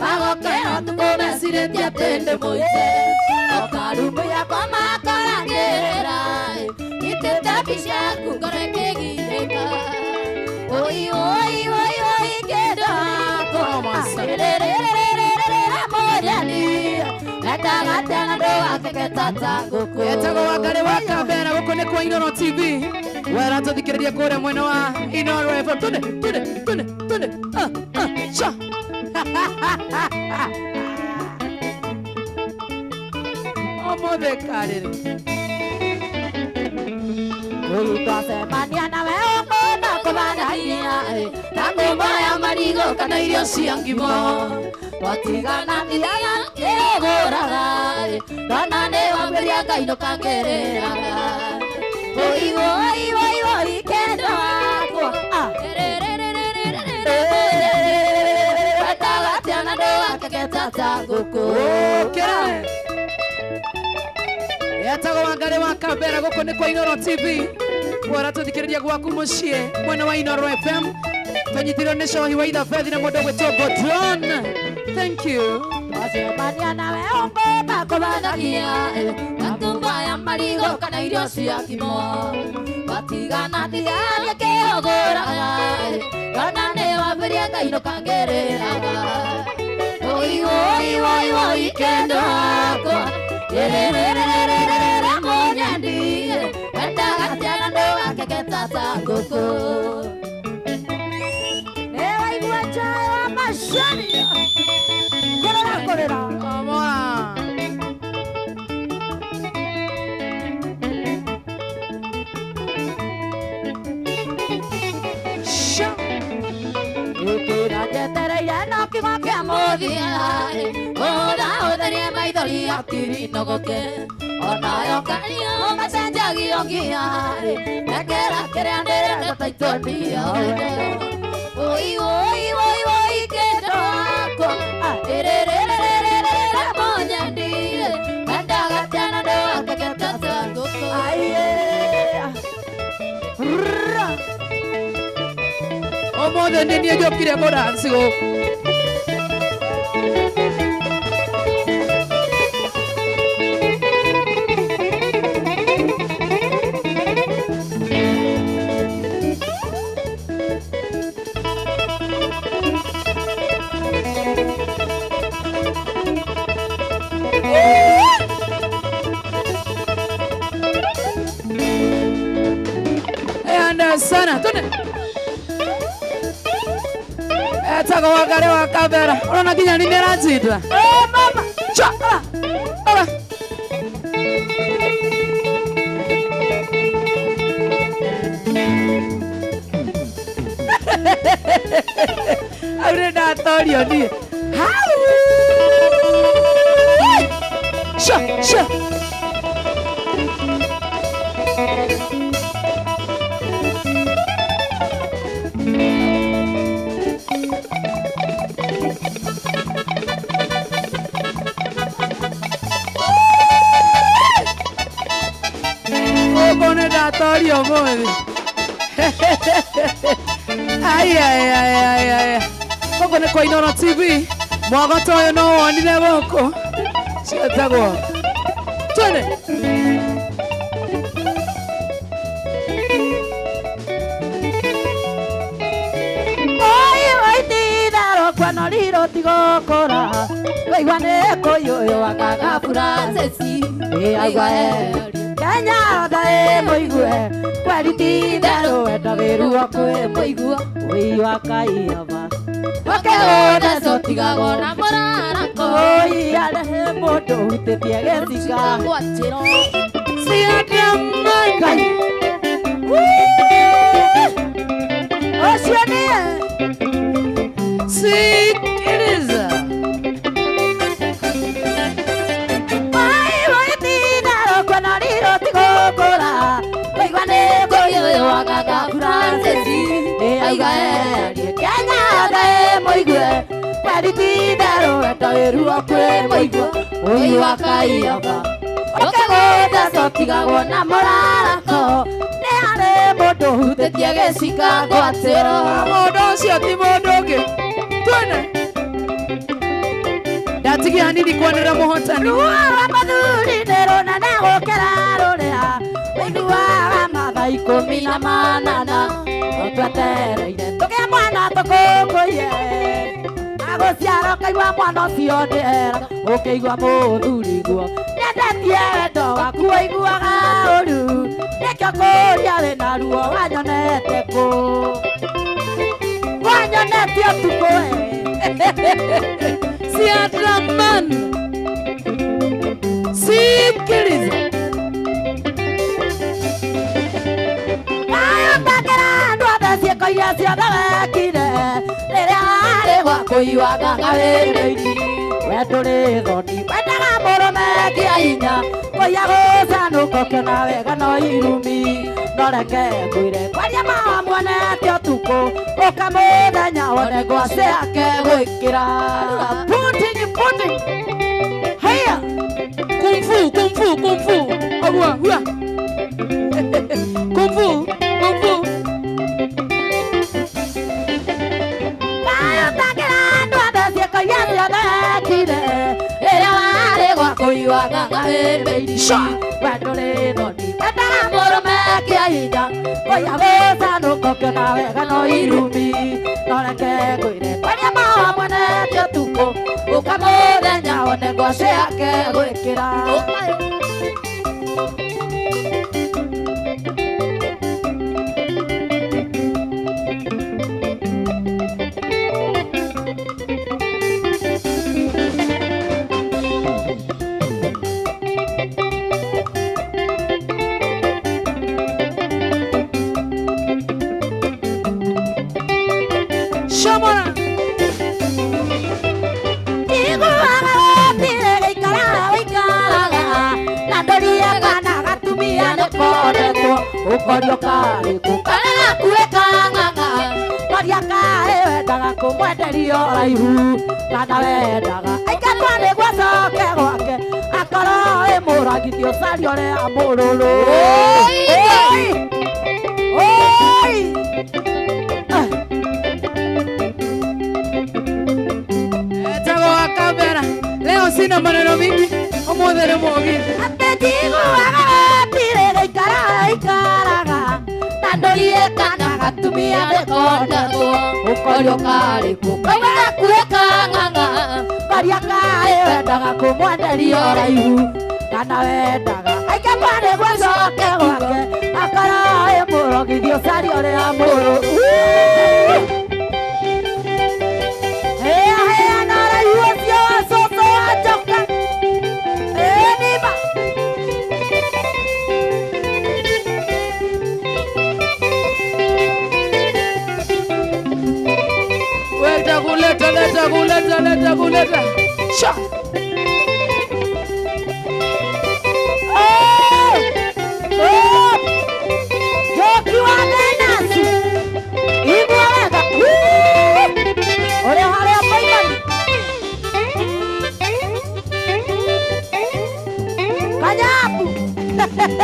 magokĩra ũtukũ mecirĩtie atĩ ndĩ mũici. Okarumbũ yakwa makora ngĩrĩra, nyitĩte mbica yaku ngoro ĩkĩgiĩka. Oi, oi, oi, oi, kĩndũ wakwa. Rĩrĩrĩrĩrĩrĩrĩ mũrĩani, endaga atĩa na ndũgakengeta ta ngũkũ. Etagwo Wangari wa Kambera gũkũ nĩ kwa Inooro TV. Wera tũthikĩrĩria kũrĩa mwena wa Inooro FM. Twende, twende, twende, twende. Ah, ah, cha. Ũmũthĩ karĩrĩ. Oi twacemania nawe ũkũna kũbanagia, na ngũmba ya marigũ kana irio cia ngimo. Twatigana thiaga ngĩgũraga, ndona nĩ wambĩrĩria ngainũka ngĩrĩraga. Oi oi oi oi kĩndũ wakwa. Ah. Wendaga atĩa na ndũgakengeta ta ngũkũ. Ũkĩra. Etagwo Wangari wa Kambera gũkũ nĩ kwa Inooro TV. Wara tũthikĩrĩria gwaku mũciĩ mwena wa Inooro FM. Tũnyitirwo nĩ Cohi wa Ithabethi na mũndũ ũgwĩtwo Godron. Thank you. Twacemania nawe ũngũmba kũbanagia, na ngũmba ya marigũ kana irio cia ngimo. Twatigana thiaga ngĩhũgũraga, ndona nĩ wambĩrĩria ngainũka ngĩrĩraga. Oi oi oi oi kĩndũ wakwa, rĩrĩrĩrĩrĩrĩrĩ mũnyendi, wendaga atĩa na ndũgakengeta ta ngũkũ. ngari akiri nogoke onayo kario macenjagio ngiarĩ nekera kĩrĩa ndĩrenda taitũnia oi oi oi oi kendo wakwa ĩrĩrĩrĩrĩrĩrĩ mũnyendie mendaga tena ndwakageta ta ngũkũ. Ũmũthĩ nĩ niĩ njũkire kũdanci gũkũ. Sana tune etagwo Wangari wa Kambera urona nginya ni nĩaranjinda. Eh mama cha ora aure ndatorio niĩ hau sha sha. Ndatorio mũthĩ. Ai ai ai ai ai. Gũkũ nĩ kwa Inooro TV. Mwagoto ũyũ no wonire gũkũ. Ciĩtagwo. Twende. Oi oi titherũ kwano riro tigũkũra. Waigua nĩ kũiyũyũ akaga Francis. Ĩ aigua Kenya othe ĩ mũigue kweri ti-itherũ wendagĩrwo kwĩ mũigua ũi wa Kaiaba ũkĩhũra tigagwo na mũrarako ũi arehe mũndũ ũhutĩtie gĩcika gwatĩro Ngai ũcio nĩye. Sikiliza. Kenya othe mũigue kweri ti-itherũ wendagĩrwo kwĩ mũigua ũi wa Kaiaba ũkĩgũtha cotigagwo na mũrarako nĩ harĩ mũndũ ũhutĩtie gĩcika ngwatĩro. Mũndũ ũcio ti mũndũ ũngĩ. Twende. Ndatigia hanini kwanĩrĩra mũhotani. Ruo rwa mũthuri nĩ rũnene gũkĩra rũrĩa ũiguaga mathaa 18 twetereire tũgĩe mwana tũkũngũiye agũciara ũkaigua mwana ũcio nĩ era ũkĩigua mũthuri guo nĩendetie wendo waku ũiguaga ũru nĩkĩo kũria wĩna ruo wanyonete kũ wanyonete ũtukũ Siadraman. Sikiliza. Ciĩko iria ciothe wekire rĩrĩa warĩ gwa kũiyuaga wĩra-inĩ we ndũrĩ thoni wendaga mũrũme kĩa hinya kũiya gũcanũka ũkĩona wega no irumi no reke ngwĩre kwaria ma muonete ũtukũ ũka mũthenya wone ngwacĩ yake gwĩkĩra pudding pudding haya kung fu kung fu kung fu agua hua kung fu kung fu. Wendaga mũrũme kĩa hinya kũiya gũcanũka ũkĩona wega no irumi no reke ngwĩre kwaria ma muonete ũtukũ ũka mũthenya wone ngwacĩ yake gwĩkĩra. Shamona. Iguaga gũtirĩ gĩikara Ũkorio karĩ kũ kana gakuĩ kang'ang'a Koria kaĩ wendaga kũmwenderio raihu kana wendaga aingatwo nĩguo acoke gwake akorwo ĩ mũragithio ũcaria ũrĩa mũrũrũ. Oi! Oi! Etagwo wa kamera. Leo sina maneno mingi. Ũmũthĩ nĩ mũgithi. Atĩ njiguaga gũtirĩ gũikara aikaraga na ndũrie kana gatumia ndĩkonagwo. Ũkorio karĩ kũ kauma gakuĩ kang'ang'a Koria kaĩ wendaga kũmwenderio raihu kana wendaga aingatwo nĩguo acoke gwake akorwo ĩ mũrogithio ũcaria ũrĩa mũrũ. Hĩa hĩa na ũraihu ũcio wa cũcũ wa njoka. Ĩĩ nĩma. Weta kuleta leta kuleta leta kuleta. Sha. Oh! Oh! Njoki wa Venasi. Igua wega. Ũrĩa harĩa Maimani. Kanyabu.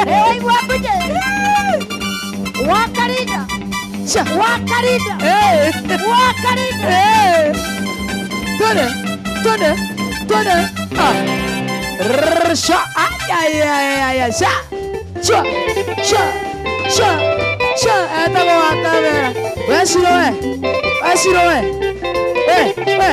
Nĩwaigua mbunye. Wakarida. Sha. Wakarida. Eh. Wakarida. Eh. Twende. Twende. Twende. Ah. Rrrr, sha. Ay ay ay ay ay. Sha. Sha. Sha. Sha. Sha. Etagwo wa kamera. We Shiro we. We Shiro we. We. We.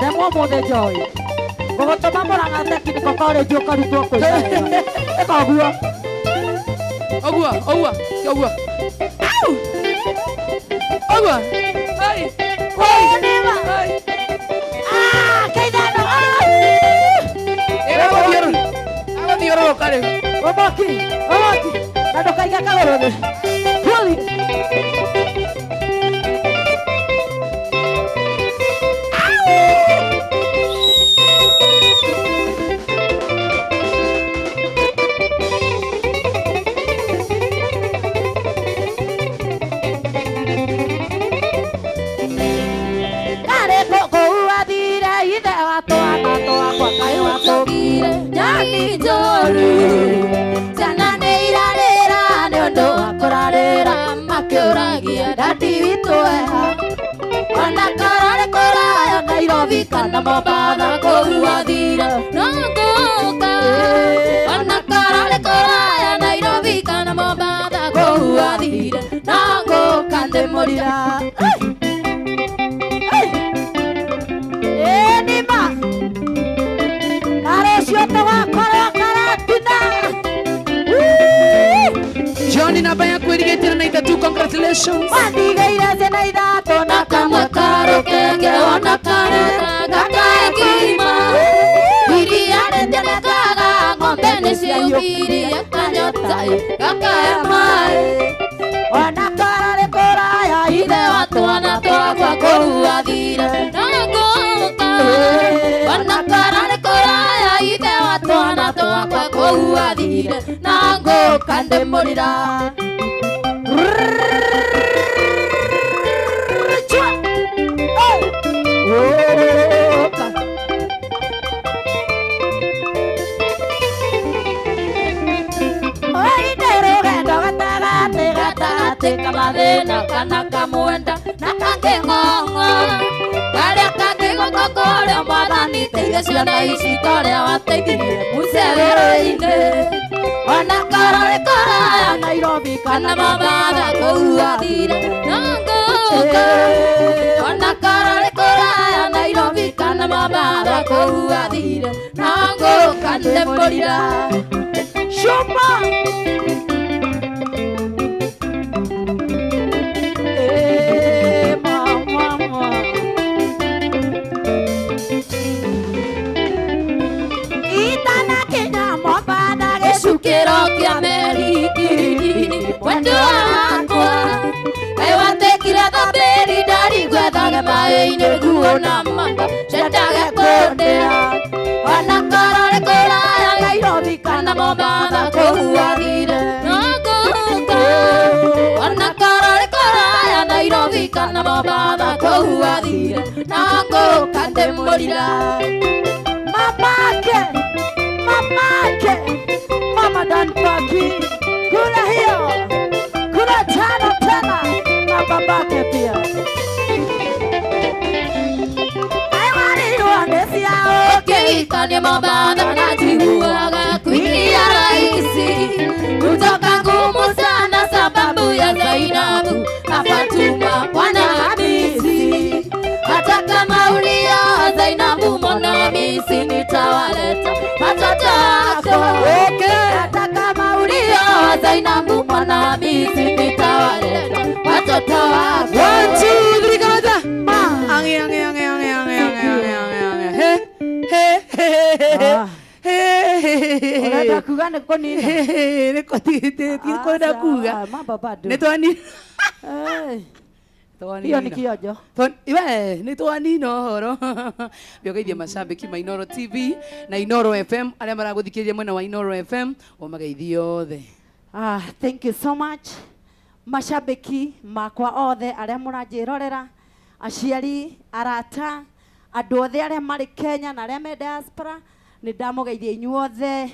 Remwo mũthĩ Joy. Ngũgũtũma Murang'a Technical College ũkarutwo kũiga wega. Ĩka ũguo. Ũguo, ũguo, ũguo. Au! Ũguo. Ai. Oi, nĩma. Ai. Ah, keithano. Agũthiũrũrũka rĩu. Ũmoki, ũmoki. Na ndũkaige kagũrũ thĩ. Puli. Karĩ kũu athire ithe wa twana twakwa kaĩ watũgire Nyaki njoru ciana nĩ irarĩra nĩ ũndũ wa kũrarĩra makĩũragia dadi witũ eha ona korwo nĩ kũraya Nairobi kana Mombatha kũu athire no ngũka ona korwo nĩ kũraya Nairobi kana Mombatha kũu athire no ngũka ndĩmũrira. Ĩĩ nĩma. Na rũciũ tũgakorwo Karatina. John namba yaku ĩrigĩtĩre na ithatũ. Congratulations. Wandigĩire ciana ithatũ na kamwe karũkenge ona kareka gakaekima iria rĩtirekaga ng'ombe nĩciũkirie kanyota gakae maĩ ona korwo nĩ kũraya ithe wa twana twakwa kũu athire no ngũka ona korwo nĩ kũraya ithe wa twana twakwa kũu athire na ngũka ndĩmũrira. Oka. Oinde rũgendo gatagatĩ gatagatĩ kamathĩna kana kamwenda na kangĩ ng'ong'o karĩa kangĩ guoko kũrĩa mwathani teithia ciana ici torĩa wateithirie Musa werũ-inĩ ona korwo nĩ kũraya Nairobi kana Mombatha kũu athire no ngũka ona korwo nĩ kũraya Nairobi kana Mombatha kũu athire no ngũka ndĩmũrira. Shuma. Eh, mama. Itana kinya Mombatha gĩcukĩro kĩa meri Kirinini wendo wakwa kaĩ watuĩkire thabĩri ndarigwethaga maĩ-inĩ nguona manga ciendage kũndĩa ona korwo nĩ kũraya Nairobi kana Mombatha kũu athire no ngũka ona korwo nĩ kũraya Nairobi kana Mombatha kũu athire no ngũka ndĩmũrira. Mamake, mamake, mama Dan Paki, kula hiyo, kula tano tena na babake pia. Ũkĩhikania Mombatha najiguaga kuingia rahisi kutoka ngumu sana sababu ya Zainabu na Fatuma Bwana Hamisi. Hata kama ulioa Zainabu Mwana Hamisi nitawaleta watoto wako. Hata kama ulioa Zainabu Mwana Hamisi nitawaleta watoto wako. 1 2 3 kamata. Ange ange ange ange ange ange ange ange. He he he he. Ũrenda kuga nĩ kũnina? Nĩ kwenda kuga. Mambo bado. Nĩ twani. Hiyo ni kionjo. Iwe nĩ twanina ũhoro. Bĩogeithia macambĩki ma Inooro TV na Inooro FM arĩa maragũthikĩrĩria mwena wa Inooro FM ũmageithie othe. Thank you so much mashabiki makwa othe arĩa mũranjĩrorera, aciari, arata, andũ othe arĩa marĩ Kenya na arĩa me diaspora, nĩ ndamũgeithia inyuothe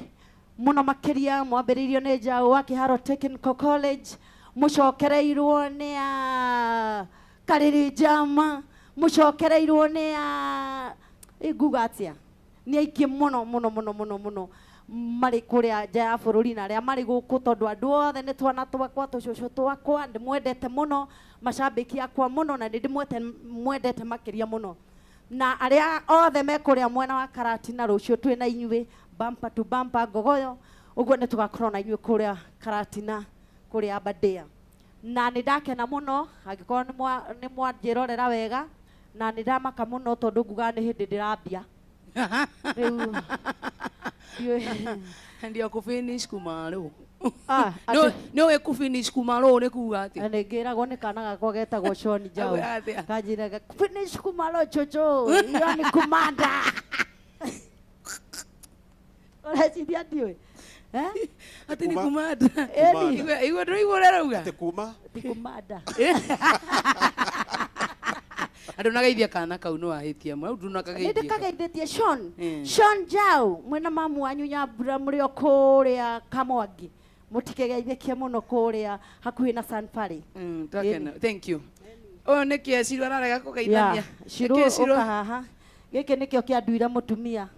mũno makĩria. Mwambĩrĩirio nĩ Njaũ wa Kĩharo Technical College, mũcokereirwo nĩ a Karĩrĩ Njama, mũcokereirwo nĩ a nguga atĩa, nĩ aingĩ mũno mũno mũno mũno mũno marĩ kũrĩa nja ya bũrũri na arĩa marĩ gũkũ, tondũ andũ othe nĩ twana twakwa, tũcũcũ twakwa, ndĩmwendete mũno, macambĩki akwa mũno, na nĩ ndĩmwendete makĩria mũno. Na arĩa othe me kũrĩa mwena wa Karatina, rũciũ twĩ na inyuĩ bumper to bumper Ngogoyo, ũguo nĩ tũgakorwo na inyuĩ kũrĩa Karatina, kũrĩa Aberdare. Na nĩ ndakena mũno angĩkorwo nĩ mwanjĩrorera wega, na nĩ ndamaka mũno tondũ ngugaga nĩ hĩndĩ ndĩrambia rĩu. Ndio kufinish kumalo. No we kufinish kumalo nĩ kuga atĩa? Nĩ ngĩragwo nĩ kana gakwa getagwo Sean Njaũ, kanjĩraga finish kumalo chocho, iyo nĩ kumanda. Ũreciria ndiũĩ? Atĩ nĩ kumanda. Igua ndũraigua ũrĩa arauga? Atĩ kuma? Ti kumanda. Andũ nagaithia kana kau no ahĩtia mũno, ndunakageithia. Nĩ ndĩkageithĩtie Sean. Sean Njaũ mwĩna mamu wanyu Nyambura mũrĩ o kũrĩa Kamwangi, mũtikegeithĩkie mũno kũrĩa hakuhĩ na San Fari. Twakena. Thank you. Ũyũ nĩ kĩ Shiro ararega kũgeithania? Shiro ũka haha. Gĩkĩ nĩkĩo kĩanduire mũtumia.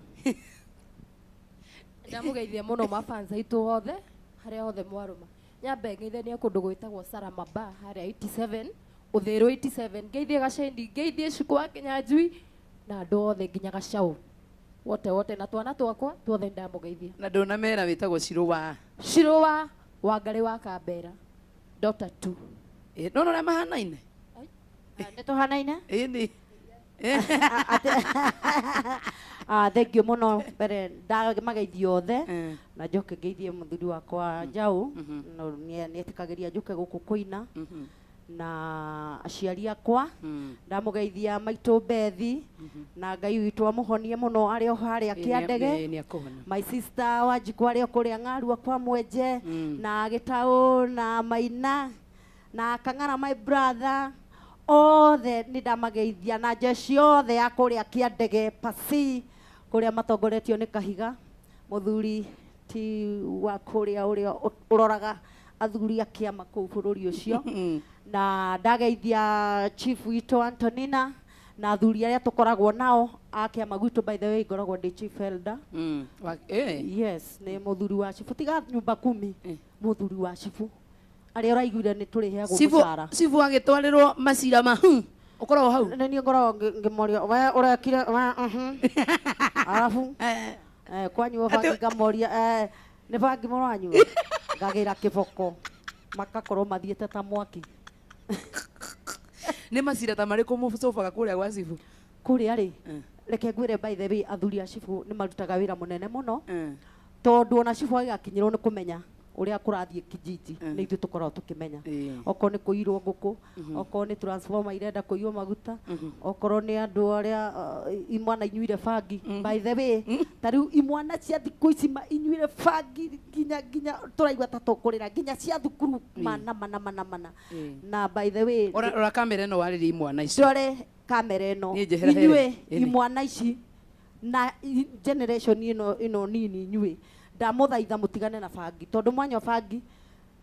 Ndamũgeithia mũno mafans aitũ othe harĩa hothe mwarũma. Nyambe ngeithanie kũndũ gwĩtagwo Salama Bar harĩa 87 Ũthĩrũ 87, ngeithie Gacendi, ngeithie Cuku wa Kĩnyanjui na andũ othe nginya Gacaũ wote wote na twana twakwa tuothe ndamũgeithia. Na ndũnamera wĩtagwo Shiro wa? Shiro wa Wangarĩ wa Kambera Dota 2. No ũrĩa mahanaine? Nĩ tũhanaine? Ĩni. Thank you mũno mbere ndamageithia othe na njoke ngeithie mũthuri wakwa Njaũ, nĩ etĩkagĩria njũke gũkũ kũina, na aciari akwa ndamũgeithia maitũ Bethi, na Ngai witũ amũhonie mũno arĩ o harĩa Kĩandege, my sister Wanjikũ arĩ o kũrĩa Ng'arua kwa Mwenje, na Gĩtaũ na Maina na Kang'ara my brother othe nĩ ndamageithia, na jeshi othe ya kũrĩa Kĩandege Pasi kũrĩa matongoretio nĩ Kahiga mũthuri ti wa kũrĩa ũrĩa ũroraga athuri a kĩama kũu bũrũri ũcio. Na ndageithia chief witũ Antonina na athuri arĩa tũkoragwo nao a kĩama gwitũ. By the way, ngoragwo ndĩ chief elder. Yes, nĩ mũthuri wa chifu, tiga nyumba kumi, mũthuri wa chifu arĩa ũraiguire nĩ tũrĩheagwo mũcara. Chifu agĩtwarĩrwo macira ma ũkoragwo hau? Nĩ niĩ ngoragwo ngĩmoria we ũrekire we arabu kwanyu bangi ngamoria Nĩ bangi mũranyua ngagĩra kĩboko makakorwo mathiĩte ta mwaki. Nĩ macira ta marĩkũ mũcobaga kũrĩa gwa cibu? Kũrĩa rĩ, reke ngwĩre by the way athuri a cibu nĩ marutaga wĩra mũnene mũno tondũ ona cibu agĩgakinyĩrwo nĩ kũmenya ũrĩa kũrathiĩ kijiji nĩ ithuĩ tũkoragwo tũkĩmenya. Okorwo nĩ kũirwo ngũkũ, okorwo nĩ transformer irenda kũiywo maguta, okorwo nĩ andũ arĩa imwana inyuire bangi. By the way, ta rĩu imwana cia thikũ ici inyuire bangi nginya tũraigua ta tũkũrĩra nginya cia thukuru mana mana mana mana. Na by the way, ora kamera ĩno warĩrie imwana ici. Ndore kamera ĩno inyuĩ imwana ici na generation ĩno nini inyuĩ ndamũthaitha mũtigane na bangi tondũ mwanyua bangi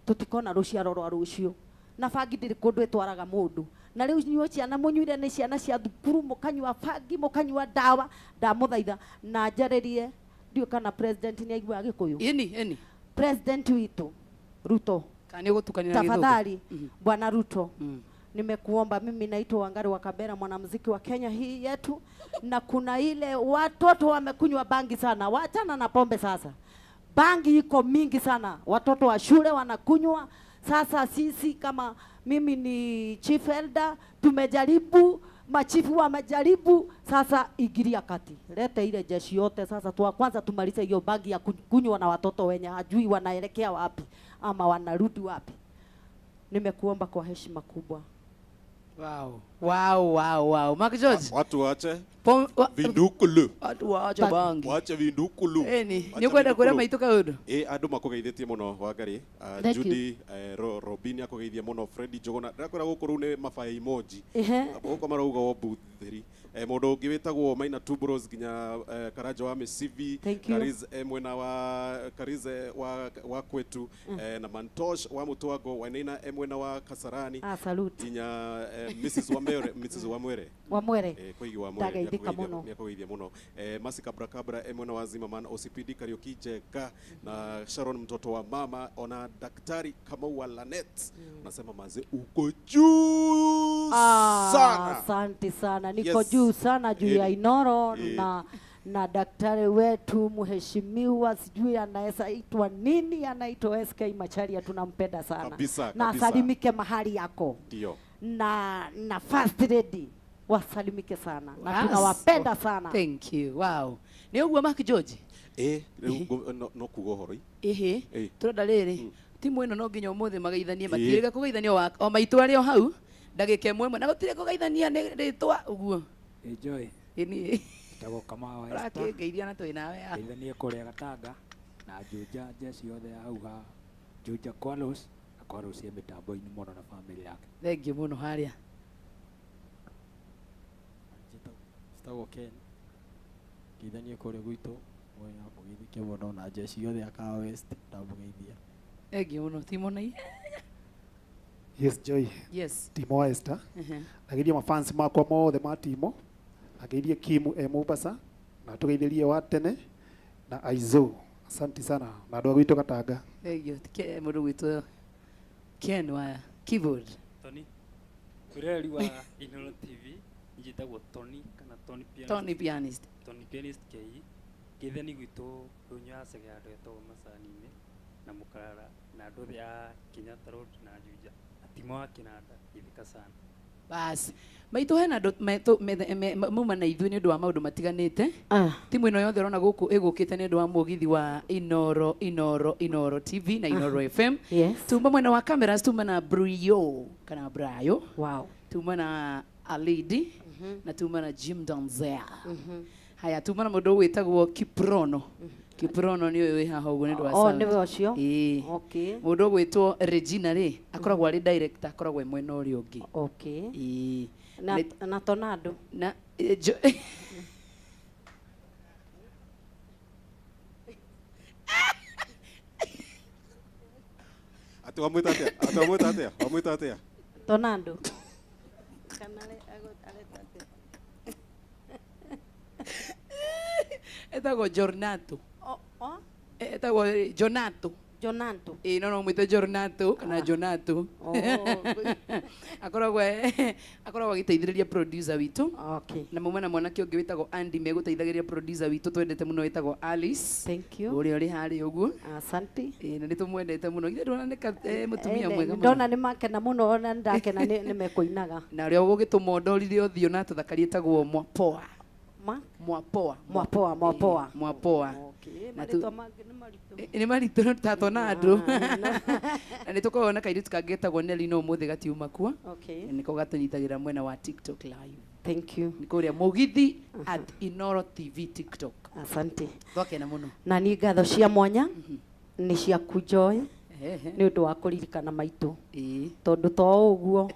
tũtikona rũciaro rwa rũciũ na bangi ndĩrĩ kũndũ ĩtwaraga mũndũ na rĩu inyuĩ ciana mũnyuire nĩ ciana cia thukuru mũkanyua bangi mũkanyua ndawa ndamũthaitha na njarĩrie ndiũĩ kana president nĩ aiguaga Gĩkũyũ. Ĩni president witũ Ruto kana nĩ ũgũtukanĩra Gĩthũngũ? Tafadhali bwana Ruto, nimekuomba, mimi naitwa Wangari wa Kabera, mwanamuziki wa Kenya hii yetu, na kuna ile watoto wamekunywa bangi sana, waachana na pombe sasa. Bangi iko mingi sana, watoto wa shule wanakunywa. Sasa sisi kama mimi ni chief elder, tumejaribu, machifu wamejaribu, sasa ingilia kati. Lete ile jeshi yote sasa tuwa kwanza tumalize hiyo bangi ya kunywa na watoto wenye hajui wanaelekea wapi ama wanarudi wapi. Nimekuomba kwa heshima kubwa. Wow. Wow, wow, wow. Mark George. Watu waache vindukulu. Watu waache bangi. Waache vindukulu. Eni, ni kwenda kuria maitu kaundu. Andu makugeithitie muno Wangari. Judy Robin akugeithia muno, Freddy Njuguna. Ndirakwira guku riu ni mabaya emoji. Guku marauga wo butheri. Mundu ungi witagwo Maina Tubros nginya Karanja wa Misivi, Kariz mwena wa Kariz wa kwetu, na Mantosh wa Mutwago, Wainaina mwena wa Kasarani. Salute. Nginya Mrs. Wamwere, Mrs. Wamwere. Wamwere. Koigi Wamwere. Nĩakũgeithia mũno. Masi Kabra Kabra mwena wa Zimmerman, OCPD Kariuki Njega na Sharon mtoto wa mama, ona Daktari Kamau wa Lanet. Nasema maze uko juu sana. Asante sana. Niko juu sana juu ya Inoro na daktari wetu mheshimiwa, sijui anaweza itwa nini, anaitwa SK Macharia, tunampenda sana. Kabisa, na asalimike mahali yako. Ndio. Na first lady wasalimike sana. Na tunawapenda sana. Thank you. Wow. Ni ũguo Mark George? No kuga ũhoro. Ehe. Turenda rĩrĩ. Timu ĩno no nginya ũmũthĩ mageithanie, matirĩga kũgeithania o maitũ arĩ o hau ndagĩka ĩmwe ĩmwe na gũtirĩ kũgeithania nĩ rĩtwa ũguo. Enjoy. Ĩni. Tagwo Kamau wa Esther. Ũrakĩngeithia na twĩ nawe. Geithanie kũrĩa Gatanga na Juja jeshi yothe ya hau ha Juja Kwalos na Kwalos ya mĩtambo-inĩ mũno na family yake. Thank you mũno harĩa. Njĩtagwo Ken. Geithanie kũrĩa gwitũ mwena mũgeithĩke mũno na jeshi yothe ya Kahawa West ndamũgeithia. Thank you mũno Timo na. Yes, Joy. Yes. Timo wa Esther. Nageithia mafans makwa mothe ma Timo. Nageithie Kimu e Mombasa na tugeithirie wa tene na Aizo. Asante sana na andũ a gwitũ Gatanga. Thank you. Mũndũ gwitũ Ken wa keyboard. Tony. Mũreri wa Inoro TV njĩtagwo Tony kana Tony Pianist. Tony Pianist. Tony Pianist KE. Geithani gwitũ ndũnyũ ya Cege handũ hetagwo Macani-inĩ na Mũkarara na andũ othe a Kenyatta Road na Juja na Timo wa Kĩnanda geithĩka sana. Bas maitũ hena andũ mauma na ithuĩ nĩ ũndũ wa maũndũ matiganĩte. Timu ĩno yothe ũrona gũkũ ĩgũkĩte nĩ ũndũ wa mũgithi wa Inoro Inoro Inoro TV na Inoro FM. Yes. Tuma mwena wa cameras tuma na Brio kana Brayo. Wow. Tuma na Alidi na tuma na Jim Donzel. Haya tuma na mũndũ wĩtagwo Kiprono. Kiprono nĩ ũyũ wĩ haha ũguo nĩ ũndũ wa sound. Oh, nĩwe ũcio? Okay. Mũndũ ũgwĩtwo Regina rĩ akoragwo arĩ director, akoragwo e mwena ũrĩa ũngĩ. Okay. Na Tornado. Na Atĩ wamwĩta atĩa? Atĩ wamwĩta atĩa? Wamwĩta atĩa? Tornado. Kana areta atĩa? Etagwo Jornato. Etagwo Jonato. Jonanto. Ĩĩ no mwĩte Jornato kana Jonato. Akoragwo agĩteithĩrĩria producer witũ. Okay. Na mauma na mwanake ũngĩ wĩtagwo Andy megũteithagĩrĩria producer witũ twendete mũno wĩtagwo Alice. Thank you. Ũrĩa ũrĩ harĩa ũguo. Asante. Ĩĩ na nĩtũmwendete mũno. Githĩ ndona nĩ mũtumia mwega mũno. Ndona nĩ makena mũno ona ndakena nĩ mekũinaga. Na ũrĩa ũgũgĩtũma ũndorire ũthiũ na tũthakarie etagwo Mwapoa. Mwapoa. Mwapoa, Mwapoa. Mwapoa. Okay. Marĩtwa mangĩ nĩ maritũ. Nĩ maritũ tatona andũ. Na nĩ tũkoragwo na kairĩtu kangĩ getagwo Nelly no ũmũthĩ gatiuma kuo. Okay. Nĩko gatũnyitagĩra mwena wa TikTok live. Thank you. Nĩ kũrĩa Mũgithi at Inoro TV TikTok. Asante. Twakena mũno. Na niĩ ngatho cia mwanya nĩ ciaku Joy. Nĩ ũndũ wa kũririkana maitũ. Tondũ to ũguo.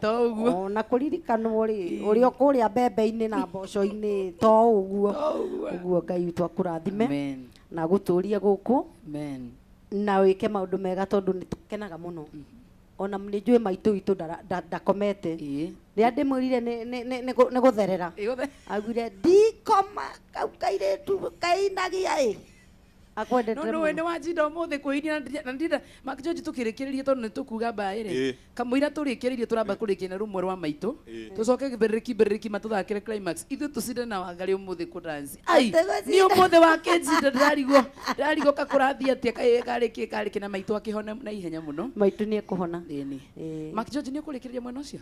Ona kũririkanwo rĩ, ũrĩa kũrĩa mbembe-inĩ na mboco-inĩ to ũguo. Ũguo Ngai witũ akũrathime. Amen. Na gũtũrie gũkũ. Amen. Na wĩke maũndũ mega tondũ nĩ tũkenaga mũno. Ona nĩ njũĩ maitũ witũ ndakomete. Rĩrĩa ndĩmwĩrire nĩ gũtherera. Augire ndikoma kau kairĩtu kainagia ĩ. Akwendete no no wanjinda ũmũthĩ kwĩinia na ndinda Mark George tũkĩrĩkĩrĩria tondũ nĩtũkuga mbaĩ rĩ kamũira tũrĩkĩrĩirie tũramba kũrĩkia na rũmwe rwa maitũ tũcoke mbĩrĩrĩki mbĩrĩrĩki matũthakĩre climax ithuĩ tũcinde na Wangarĩ ũmũthĩ kũ dance ai nĩ ũmũthĩ wakĩnjinda ndĩrarigwo kakũrathiĩ atĩa karĩkĩ karĩkĩ na maitũ akĩhona na ihenya mũno. Maitũ nĩ ekũhona. Ĩni. Mark George nĩ ũkũrĩkĩrĩria mwena ũcio?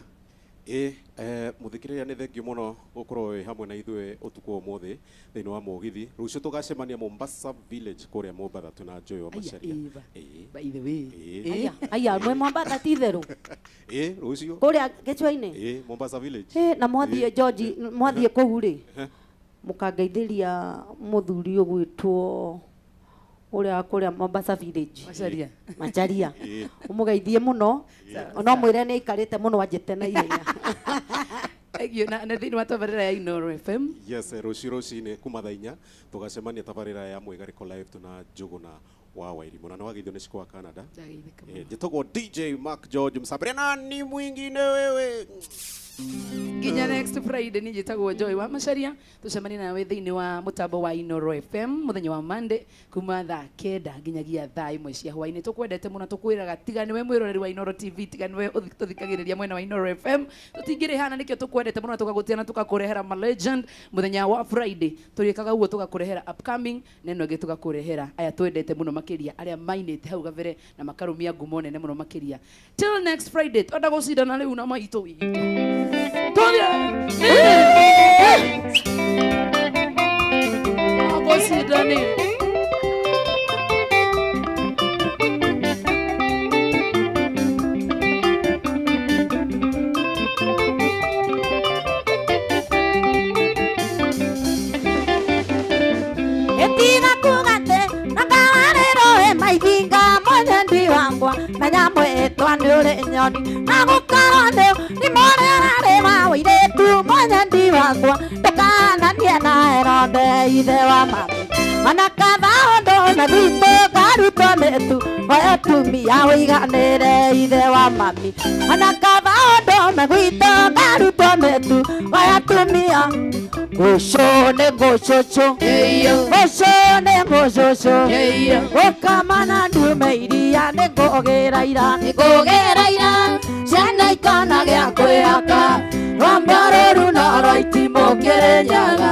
Muthikiriria nĩ thengiũ mũno gũkorwo wĩ hamwe na ithuĩ ũtukũ ũmũthĩ thĩinĩ wa Mũgithi. Rũciũ tũgacemania Mombasa Village kũrĩa Mombatha twĩna Joy wa Macharia. By the way. Aya mwĩ Mombatha ti itherũ? Rũciũ. Kũrĩa gĩcũa-inĩ? Mombasa Village. Na mwathiĩ George, mwathiĩ kũu rĩ, mũkangeithĩria mũthuri ũgwĩtwo ũrĩa kũrĩa Mombasa Village. Macharia. Macharia. Ũmũgeithie mũno. No mwĩre nĩ aikarĩte mũno anjĩte na ihenya. Thank you. Na thĩinĩ wa tabarĩra ya Inoro FM. Yes, rũciũ rũcinĩ kuma thaa inya tũgacemania tabarĩra ya Mwĩgarĩko live tuna Njũgũna wa Wairimũ na nĩwageithio nĩ Ciko wa Canada. Njĩtagwo DJ Mark George Msabire na ni mwingine wewe. Nginya next Friday ni njĩtagwo Joy wa Macharia tũcemanie nawe thĩinĩ wa mũtambo wa Inoro FM mũthenya wa Monday kuma thaa 9 nginyagia thaa 1 cia hwaĩ-inĩ. Tũkwendete mũno, tũkwĩraga tiga nĩwe mwĩroreri wa Inoro TV, tiga nĩwe tũthikagĩrĩria mwena wa Inoro FM, tũtingĩrĩhana nĩkĩo tũkwendete mũno, tũgagũtia na tũgakũrehera ma legend mũthenya wa Friday. Tũrĩkaga ũguo tũgakũrehera upcoming na ĩno ĩngĩ tũgakũrehera aya twendete mũno makĩria arĩa mainĩte hau gabere na makarũmia ngumo nene mũno makĩria. Till next Friday, twenda gũcindana rĩu na maitũ witũ. Etiga kugate nakawarero maithinga mwenyendi wakwa menya mwĩtwa nĩ ũrĩ nyoni na gũkorwo nĩ mũrĩa ũrarĩ wa ũirĩtu mwenyendi wakwa ndũkananie na Herode ithe wa mami ona kaba ũndũ na gwitũ ngarutwo mĩtu atumia ũiganĩre ithe wa mami ona kaba ũndũ na gwitũ ngarutwo mĩtu atumia ngũcũ nĩ ngũcũcũ ngũcũ nĩ ngũcũcũ gũkama na ndume iria nĩ ngũgĩra ira nĩ ngũgĩra ira ciana ikona gĩa kwĩhaka rwamba rũru no rwa itimũ kĩrĩnyaga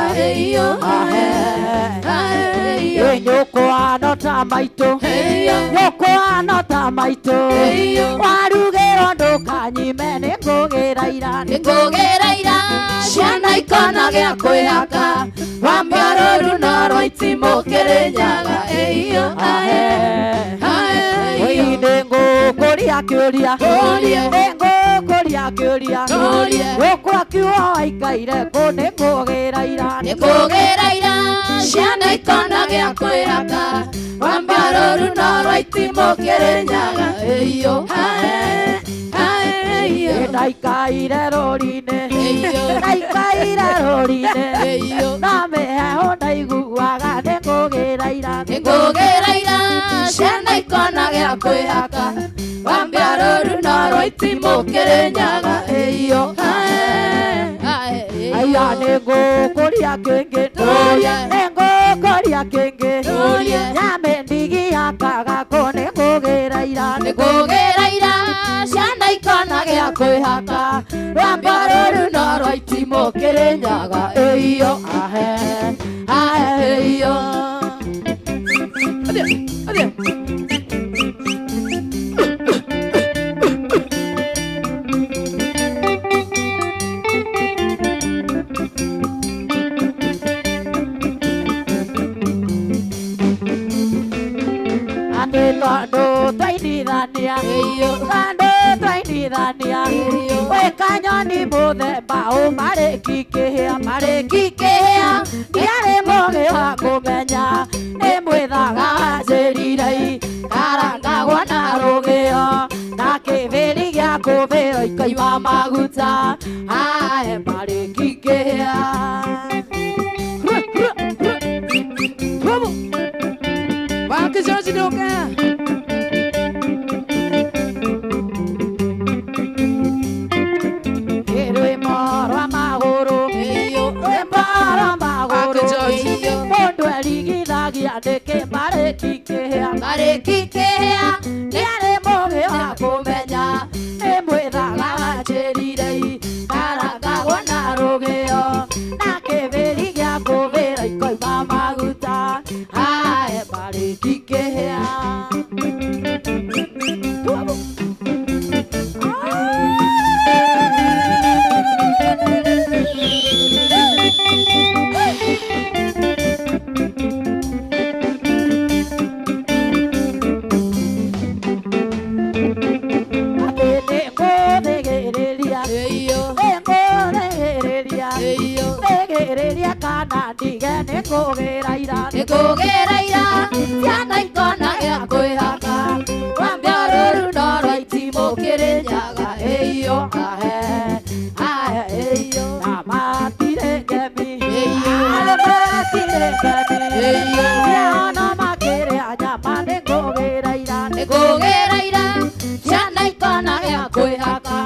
nyũkwa no ta maitũ nyũkwa no ta maitũ warugĩrwo ndũkanyime nĩ ngũgĩra ira nĩ ngũgĩra ira ciana ikona gĩa kwĩhaka rwamba rũru no rwa itimũ kĩrĩnyaga nĩ ngũkũria kĩũria nĩ ngũkũria kĩũria gũkũ akiuga waikaire kũ nĩ ngũgĩra ira nĩ ngũgĩra ira ciana ikona gĩa kwĩhaka rwamba rũru no rwa itimũ kĩrĩnyaga ndaikaire rũri-inĩ ndaikaire rũri-inĩ na mĩheho ndaiguaga nĩ ngũgĩra ira nĩ ngũgĩra ira ciana ikona gĩa kwĩhaka rwamba rũru no rwa itimũ kĩrĩnyaga aya nĩ ngũkũria kĩngĩ nĩ ngũkũria kĩngĩ nyame ndigi yakaga kũ nĩ ngũgĩra kwĩhaka rwambo rũrũ no rwa itimũ Kĩrĩnyaga ĩiyo ahe ahe ĩiyo. Athiĩ. Atĩ tondũ twainithania tondũ twainithania gwĩ kanyoni mũthemba ũ marĩkikĩhĩa marĩkikĩhĩa ndiarĩ mũgĩ wa kũmenya nĩ mwĩthaga njĩrire karangagwo na rũgĩo na kĩbĩri gĩa kũbĩrwo ikaima maguta ae marĩkikĩhĩa. Mark George ndoka. Rwĩmbo rwa magũrũ rwĩmbo rwa magũrũ mũndũ erigithagia nĩkĩ marĩkikĩhĩa marĩkikĩhĩa nĩarĩ mũgĩ wa kũmenya nĩ mwĩthaga njĩrire karangagwo na rũgĩo na kĩbĩri gĩa kũbĩra ikoima maguta ae marĩkikĩhĩa. Thĩgĩrĩria kana ndige nĩ kũgĩra ira nĩ kũgĩra ira ciana ikona gĩa kwĩhaka rwambo rũrũ no rwa itimũ Kĩrĩnyaga ĩiyo ahe ahe ĩiyo na matirĩ ngemi arĩ matirĩ ngemi ciana makĩrĩa nyama nĩ kũgĩra ira nĩ kũgĩra ira ciana ikona gĩa kwĩhaka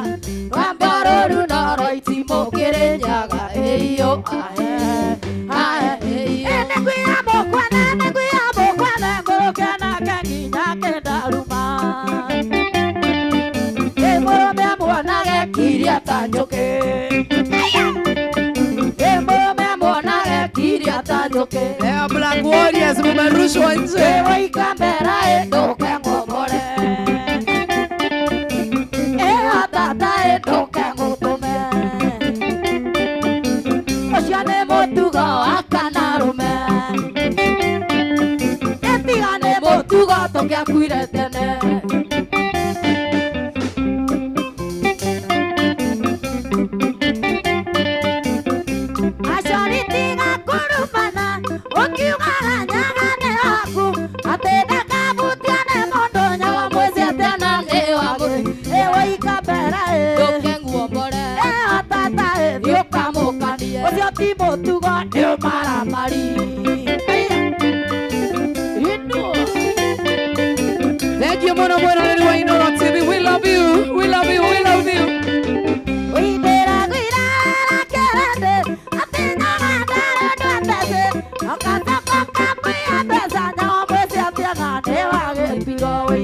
rwambo rũrũ no rwa itimũ Kĩrĩnyaga ĩiyo ahe ahe ĩiyo. Nĩ kwĩyamũkwana ngũrũke nake nginya kĩndaruma ĩ mũrũme muonage kiria ta njũkĩ ĩ mũrũme muonage kiria ta njũkĩ. Leo Black Warriors mumerushwa nje. Ĩ waika mbera ĩ ndũke ng'omore ĩ hatata ĩ ndũke ng'ũtũme ũcio nĩ mũtugo wa kanarũme ĩtiga nĩ mũtugo tũngĩakuire tene. Aciari tiga kũrumana ũkiugaga nyaga nĩ waku atĩ ndakabutia nĩ mũndũ nyaga mwĩci atĩ na nĩ waku ĩ waika mbere ĩ Ndũke nguombore ĩ hatata ĩ thiĩ ũkamũkanie ũcio ti mũtugo nĩ ũmaramari. Thank you mũno mwĩroreri wa Inooro TV. We love you. We love you. We love you.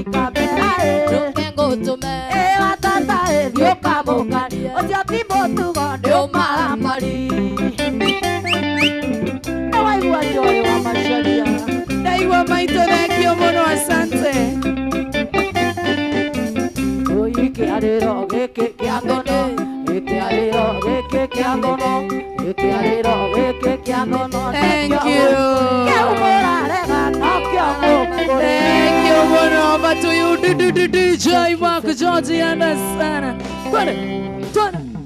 Ndũke ngũtũme Ũcio ti mũtugo nĩ ũmaramari. Nĩ waigua Joy wa Macharia. Ndaigua maitũ, thank you mũno, asante. Kĩarĩro gĩkĩ kĩa ngono gĩkĩarĩro gĩkĩ kĩa ngono gĩkĩarĩro gĩkĩ kĩa ngono. Thank you. Kĩu mũrarega nokĩo mũkũrĩ. Thank you mũno. Over to you DJ Mark George Anderson. Twende twende.